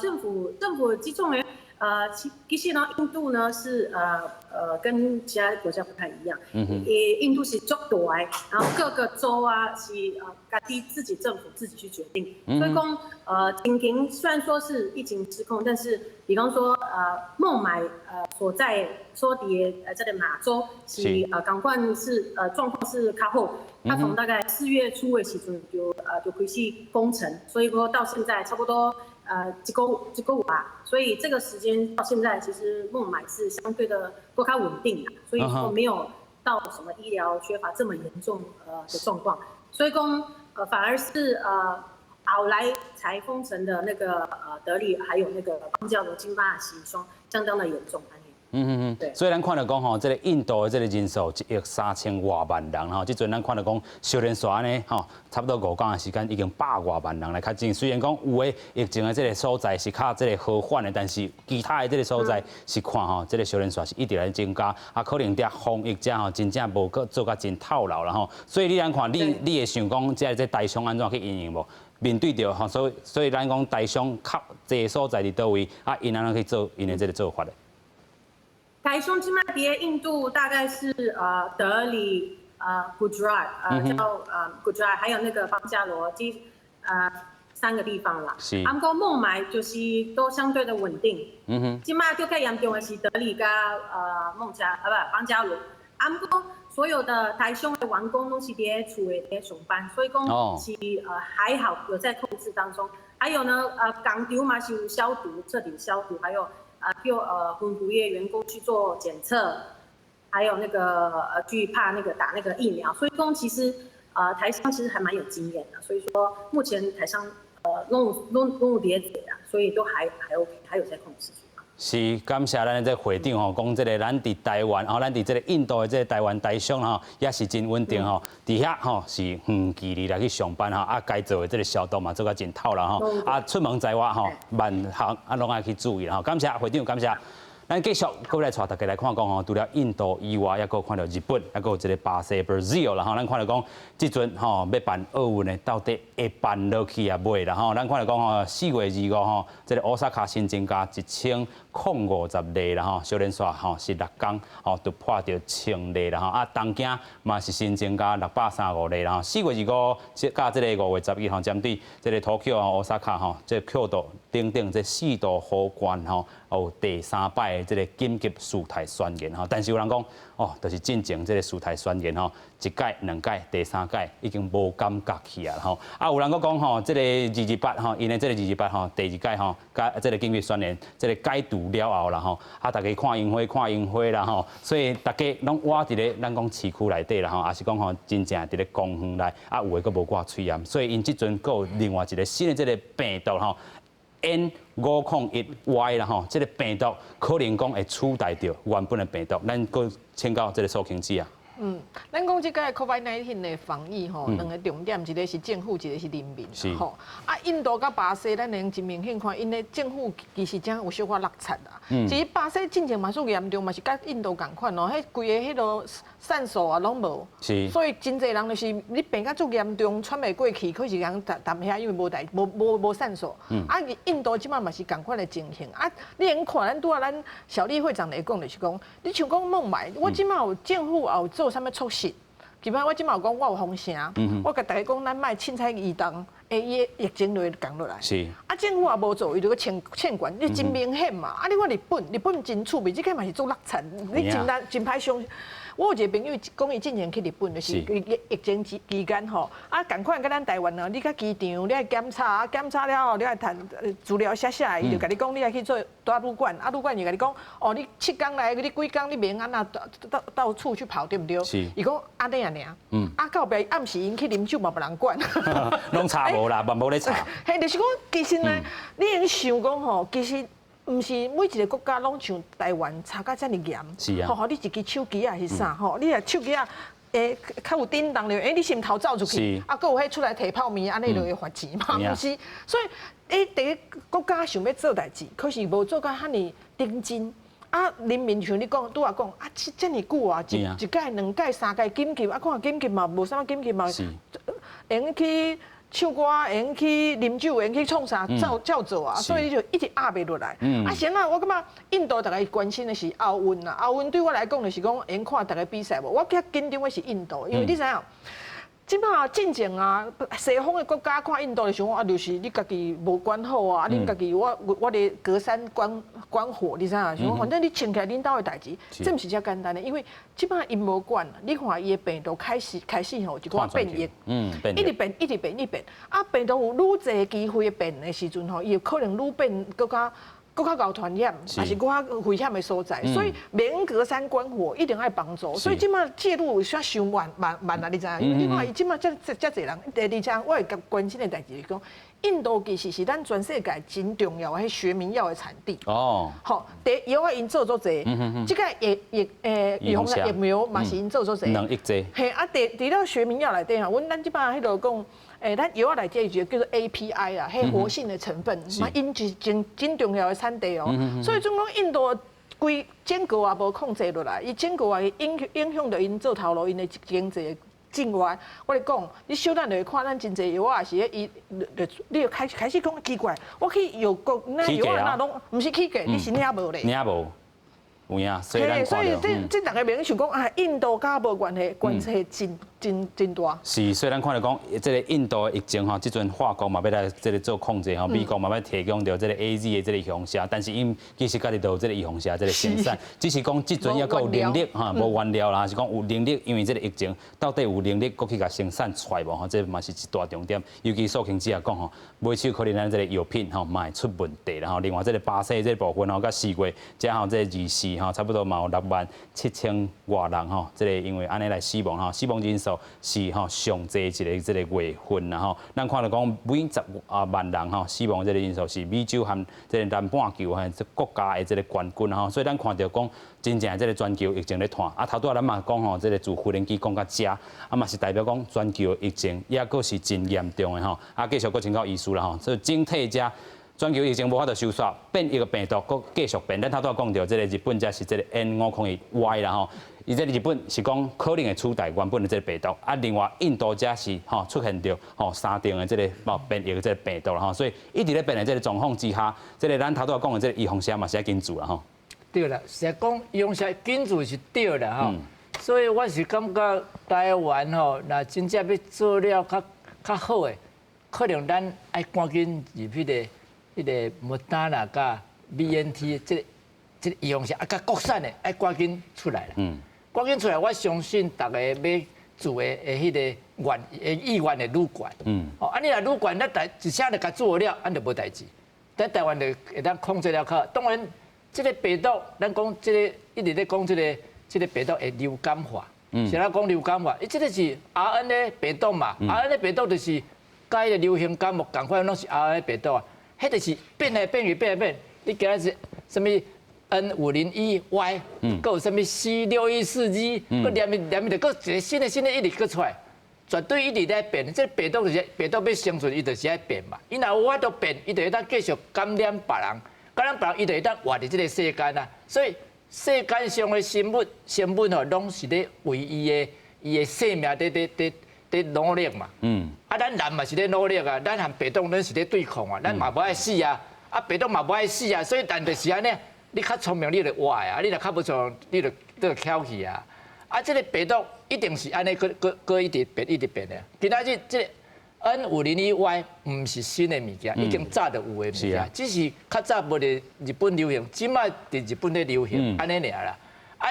政府這種的，其實呢，印度呢是跟其他國家不太一樣。印度是足大的，然後各個州啊是家己自己政府自己去決定。所以講情形雖然說是疫情失控，但是比方說孟買所在所佇的這個馬州是仝款是狀況是較好，他從大概4月初的時陣就開始封城，所以說到現在差不多一個月吧，所以這個時間到現在，其實孟買是相對的都較穩定的，所以說沒有到什麼醫療缺乏這麼嚴重的狀況，所以講反而是後來才封城的那個德里還有那個邦加羅金巴是相當的嚴重。所以咱看著講吼，這个印度的這个人數1億3000外萬人吼，這陣咱看著講相連紲按呢吼，差不多5工的時間已經百外萬人來確診。雖然講有的疫情的這个所在是較這个和緩的，但是其他的這个所在是看吼，這个相連紲是一直來增加，啊，可能佇防疫者吼真正無閣做甲真透透啦吼。所以你按看，你會想講，這台商按怎去因應無？面對著吼，所以咱講台商較濟所在佇佗位，啊，𪜶按怎去做𪜶的這个做法咧？台商這擺佇咧印度大概是德里Gujarat 叫Gujarat，還有那個邦加羅，這三個地方啦。啊，毋過孟買就是都相對的穩定。這擺較嚴重的是德里佮孟加啊不邦加羅。啊，毋過所有的台商的員工攏是佇咧厝的佇咧上班，所以講是還好有在控制當中。還有呢工廠嘛是有消毒，徹底消毒，還有啊，叫吩咐業員工去做檢測，還有那個去拍那個打那個疫苗，所以講其實台商其實還蠻有經驗的，所以說目前台商攏有佇咧啊，所以都還 OK，還有在控制住。是，感謝咱的這個會長吼，講這个咱佇台灣吼，咱佇這个印度的這个台灣台商吼，也是真穩定吼。佇遐吼是遠距離來去上班吼，啊，該做的這个消毒嘛做甲真透啦吼。啊，出門在外吼，萬項啊攏愛去注意吼。感謝會長，感謝。咱繼續閣來帶大家來看講吼，除了印度以外，抑閣看著日本，抑閣有一個巴西 Brazil 啦吼。咱看著講，這陣吼欲辦奧運的，到底會辦落去抑未啦吼？咱看著講吼，4月25吼，這個大阪新增加1050例啦吼，小連續吼是六工吼突破著千例啦吼。啊，東京嘛是新增加635例啦吼。4月25佮這個5月11吼，針對這個 Tokyo 大阪吼，這個京都等等這四都府縣吼，有第三擺的這個緊急事態宣言吼，但是有人講，哦，就是進前這個事態宣言吼，一屆、兩屆、第三屆已經無感覺去啊吼。啊，有人閣講吼，這個228吼，𪜶的這個二二八吼，第二屆吼，佮這個緊急宣言，這個解除了後啦吼，啊，大家看櫻花看櫻花啦吼，所以大家攏倚佇咧咱講市區內底啦吼，抑是講吼真正佇咧公園內，啊，有的閣無掛喙罨，所以𪜶這陣閣有另外一個新的這個病毒吼。N501Y 啦吼，這個病毒可能講會取代著原本的病毒，咱閣請教這個蘇慶子啊。嗯，咱講這個 COVID-19 的防疫吼，兩個重點，一個是政府，一個是人民。吼，啊，印度佮巴西，咱能真明顯看，𪜶的政府其實真有小可落漆啊。其實巴西進前嘛算嚴重，嘛是佮印度仝款哦，彼規个彼个診所啊攏無。所以真濟人就是你病甲足嚴重，喘袂過氣，可是人踮遐，因為無代無無無診所。啊，印度這擺嘛是仝款的情形。啊，你會看咱拄仔咱小麗會長來講，就是講，你像講孟買，我這擺有政府也有做啥物措施？基本上我這擺有講，我有封城，我共大家講，咱莫凊彩移動，欸，伊的疫情就會降落來。啊，政府也無做，伊就閣簽簽管，你真明顯嘛。啊，你看日本，日本真趣味，這個嘛是足落漆，你真難真歹想。我有一個朋友講，伊進前去日本，就是疫疫情期期間吼，啊，仝款佮咱台灣啊，你去機場，你愛檢查，啊，檢查了後，你愛填資料寫寫，伊就共你講，你愛去做大旅館，啊，旅館就共你講，哦，你7工來，你幾工你免按怎到到處去跑，對毋對？伊講按呢爾，啊，到尾暗時𪜶去啉酒嘛，無人管。攏查無啦，嘛無咧查。嘿，就是講，其實呢，你會想講吼，其實。毋是每一個國家攏像台灣查甲遮爾嚴，吼吼，你一支手機仔是啥吼？你若手機仔會較有震動著，欸，你是毋偷走出去？啊，閣有彼出來提泡麵，按呢就會罰錢嘛？毋是，所以欸，第一國家想欲做代誌，可是無做甲遐爾認真。啊，人民像你講，拄仔講啊，這遮爾久啊，一一屆、兩屆、三屆緊急，啊，看緊急嘛，無啥物緊急嘛，會用去唱歌，會用去啉酒，會用去創啥，照照做啊，所以就一直壓袂落來。啊，先啊，我感覺印度逐家關心的是奧運啊，奧運對我來講就是講會用看逐家比賽無。我較緊張的是印度，因為你知影，這擺進前啊，西方的國家看印度就想講啊，就是你家己無管好啊，啊，恁家己我我咧隔山觀觀火，你知影？想講反正你穿起來恁兜的代誌，這毋是遮簡單的，因為這擺𪜶無管，你看伊的病毒開始開始吼，一寡變異，一直變，一直變，一直變，啊，病毒有愈濟機會變的時陣吼，伊有可能愈變閣較閣較𠢕傳染，抑是閣較危險的所在，所以免隔山觀火，一定愛幫助。所以這擺介入煞傷慢慢慢啊，你知影？因為你看伊這擺遮遮濟人，第二項我會較關心的代誌是講，印度其實是咱全世界真重要的彼學名藥的產地。吼，第一藥仔𪜶做足濟，這個疫疫欸預防疫苗嘛是𪜶做足濟。 2億劑。嘿，啊，除除了學名藥內底吼，阮咱這擺彼落講。欸，咱藥仔內底有一個叫做 API 啊，彼活性的成分，嘛𪜶是真真重要的產地哦。所以總講印度規整個也無控制落來，伊整個也影影響著𪜶做頭路，𪜶的經濟之外，我咧講，你小等就會看咱真濟藥仔是伊，你就開開始講奇怪，我去藥局那藥仔哪攏毋是起價，你是領無咧？領無。有影，所以所以這這逐家免想講啊，印度佮無關係，關係真真真大。是，所以咱看著講，這個印度的疫情吼，這陣法國嘛欲來這個做控制吼，美國嘛欲提供著這個 AZ 的這個預防射，但是𪜶其實家己都有這個預防射這個生產，只是講這陣猶閣有能力哈，無原料啦，是講有能力，因為這個疫情到底有能力閣去共生產出來無吼，這嘛是一大重點。尤其蘇慶子也講吼，尾手可能咱這個藥品吼嘛會出問題啦吼。另外這個巴西這個部分吼，佮4月這吼這個24吼，差不多嘛有6萬7千外人吼，這個因為按呢來死亡吼，死亡人數是吼上濟一個這個月份啦吼。咱看著講每十啊萬人吼死亡這個人數是美洲和這個南半球吼這國家的這個冠軍吼，所以咱看著講真正這個全球疫情咧湠。啊，頭拄仔咱嘛講吼，這個自無人機講到遮，啊嘛是代表講全球疫情抑閣是真嚴重的吼。啊，繼續閣請教醫師啦吼，所以整體遮。全球疫情無法度收煞，變異个病毒閣繼續變。咱頭拄仔講著，這個日本才是這個 N501Y 啦吼。伊這個日本是講可能會取代原本的這個病毒，啊，另外印度才是吼出現著吼三重的這個變異的這個病毒啦吼。所以一直咧變的這個狀況之下，這個咱頭拄仔講的這個預防射嘛是愛緊做啦吼。對啦，實在講預防射緊做是對啦吼。所以我是感覺台灣吼，若真正欲做了較較好的，可能咱愛趕緊入彼個。彼個莫德納佮 BNT，這個這個預防射啊，佮國產的愛趕緊出來啦。趕緊出來，我相信逐个欲注的的彼個願的意願會愈懸。哦，啊，你若愈懸，咱台一聲就共注好了，按就無代誌。咱台灣就會當控制了較好。當然，這個病毒，咱講這個一直咧講這個這個病毒會流感化。啥人講流感化？伊這個是 RNA 病毒嘛，RNA 病毒就是佮彼个流行感冒仝款，攏是 RNA 病毒啊。彼就是變來變去，變來變。你今仔是啥物 N501Y，閣有啥物 C614G，閣連伊連伊，就閣一個新的新的一直閣出來，絕對一直咧變。這個病毒就是病毒欲生存，伊就是愛變嘛。伊若有法度變，伊就會當繼續感染別人，感染別人，伊就會當活佇這個世間啊。所以世間上的生物生物吼，攏是咧為伊的伊的生命佇佇佇佇努力嘛。啊，咱人嘛是咧努力啊，咱和病毒攏是咧對抗啊，咱嘛無愛死啊，啊，病毒嘛無愛死啊，所以但就是按呢，你較聰明，你就活啊，你若較無聰明，你就你就翹去啊。啊，這個病毒一定是按呢，閣閣閣一直變，一直變的。今仔日這個 N501Y 毋是新的物件，已經早就有的物件，只是較早無佇日本流行，這擺佇日本咧流行，按呢爾啦。啊，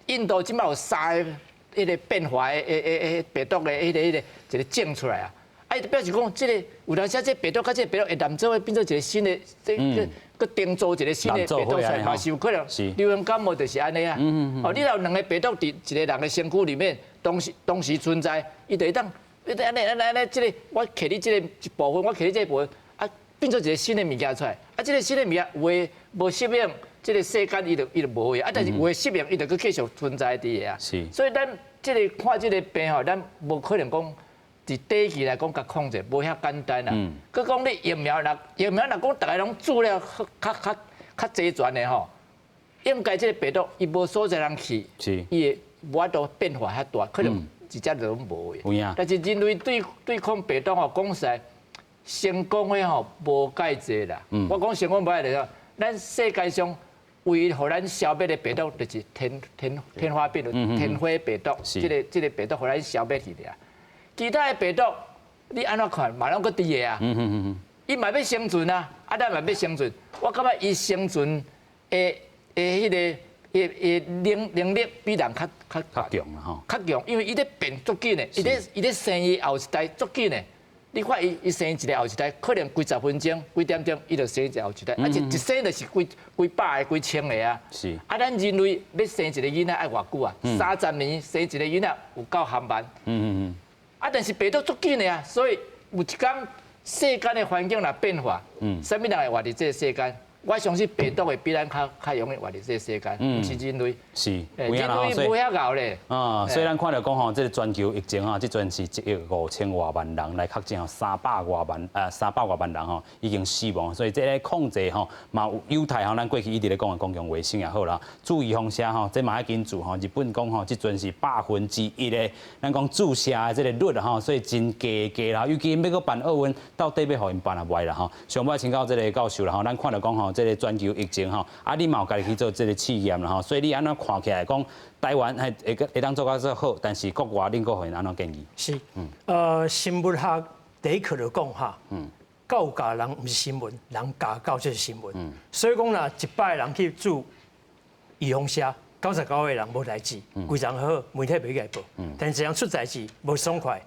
印度這擺有三個彼個變化的的的病毒的彼个彼个一個種出來啊。啊，表示講這個有當時這個病毒佮這個病毒會連做伙變做一個新的，這閣定做一個新的病毒出來，嘛是有可能。流行感冒就是按呢啊。哦，你若有兩個病毒佇一個人的身軀裡面同時同時存在，伊就會當，伊就按呢按呢按呢，這個我摕你這個一部分，我摕你這個部分，啊，變做一個新的物件出來。啊，這個新的物件有的無適應這個世間，伊就伊就無去啊。但是有的適應，伊就閣繼續存在佇个啊。所以咱這個看這個病吼，咱無可能講。佇短期來講，共控制無遐簡單啦。閣講你疫苗若疫苗若講逐个攏注了較較較齊全的吼，應該這個病毒伊無所在通去，伊會無法度變化遐大，可能一隻就攏無的。但是人類對對抗病毒吼，講實在成功的吼無蓋濟啦。我講成功無蓋濟，咱世界上唯一予咱消滅的病毒就是天天天花病毒、天花病毒，這個這個病毒予咱消滅去爾。其他的病毒，你按怎看嘛攏閣佇个啊？伊嘛欲生存啊，啊，咱嘛欲生存。我感覺伊生存的的彼个的的能能力比人較較較強啦吼。較強，因為伊咧變足緊的，伊咧伊咧生伊後一代足緊的。你看伊伊生一个後一代，可能幾十分鐘、幾點鐘，伊就生一個後一代，啊一一生就是幾幾百个、幾千个啊。啊，咱人類欲生一个囡仔愛偌久啊？30年生一個囡仔有夠含萬。啊！但是病毒足緊的啊，所以有一工世間的環境若變化，啥物人會活佇這個世間？我相信病毒會比咱較較容易活佇這個世間，毋是人類。人類無遐𠢕咧。啊，所以咱看著講吼，這個全球疫情吼，這陣是一億五千外萬人來確診，三百外萬啊，三百外萬人吼已經死亡，所以這个控制吼嘛有有待吼，咱過去一直咧講的公共衛生也好啦，注預防射吼，這嘛愛緊注吼。日本講吼，這陣是1%的，咱講注射的這个率吼，所以真低低啦。尤其欲閣辦奧運，到底欲予𪜶辦也袂啦吼。上尾請教這个教授啦吼，咱看著講吼，這个全球疫情吼，啊，你嘛有家己去做這个試驗啦吼，所以你按怎看起來講，台灣係會會當做較做好，但是國外恁閣予𪜶按怎建議？是，生物學第一課就講哈，狗咬人毋是新聞，人咬狗才是新聞。所以講若一百个人去注預防射，99個人無代誌，規人好，媒體袂去共伊報。但是一人出代誌無爽快，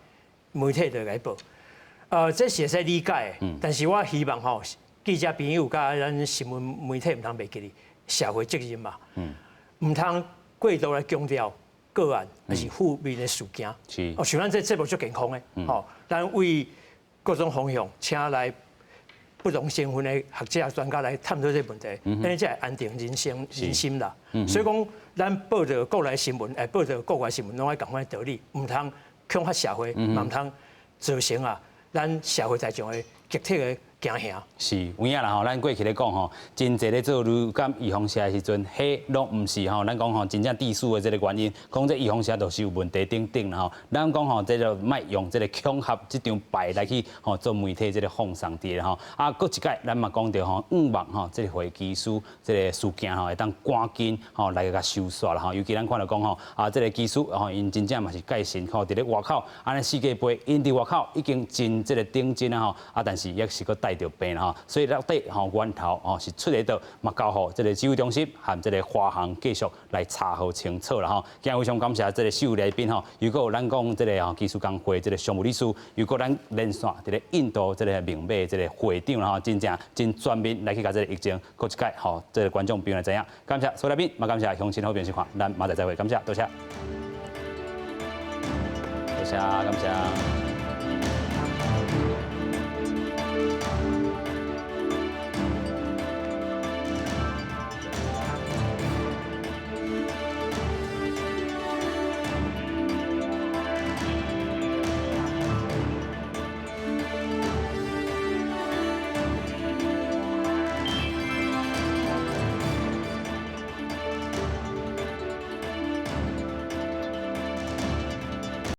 媒體就會共伊報。這是會使理解的，但是我希望吼，記者朋友佮咱新聞媒體毋通袂記得社會責任嘛，毋通過度來強調個案，抑是負面的事件。哦，像咱這節目足健康的，吼，咱為各種方向請來不同身份的學者專家來探討這個問題，按呢才會安定人心人心啦。所以講，咱報導國內新聞，會報導國外新聞，攏愛仝款道理，毋通恐嚇社會，嘛毋通造成啊，咱社會大眾的集體的驚嚇。是，有影啦吼，咱過去咧講吼，真濟咧做流感預防射的時陣，彼攏毋是吼，咱講吼真正致死的這个原因，講這預防射就是有問題等等啦吼。咱講吼，這就莫用這个恐嚇這張牌來去吼做媒體這个放送佇吼。啊，閣一擺咱嘛講著吼，五萬吼，這个會技師這个事件吼，會當趕緊吼來共收煞啦吼。尤其咱看著講吼，啊，這个機師吼，𪜶真正嘛是戒慎吼，佇咧外口按呢四界飛，𪜶佇外口已經真這个頂真啊吼，啊，但是抑是閣帶著病吼，所以落底吼源頭吼是出佇佗，嘛交予這个指揮中心和這个華航繼續來查予清楚啦吼。今日非常感謝這个四位來賓吼，又閣有咱講這个吼機師工會這个常務理事，又閣咱連線佇咧印度這个明碼這个會長啦吼，真正真全面來去共這个疫情閣一擺予這个觀眾朋友來知影。感謝所有來賓，嘛感謝鄉親好朋友收看，咱明仔載再會，感謝，多謝，多謝，感謝。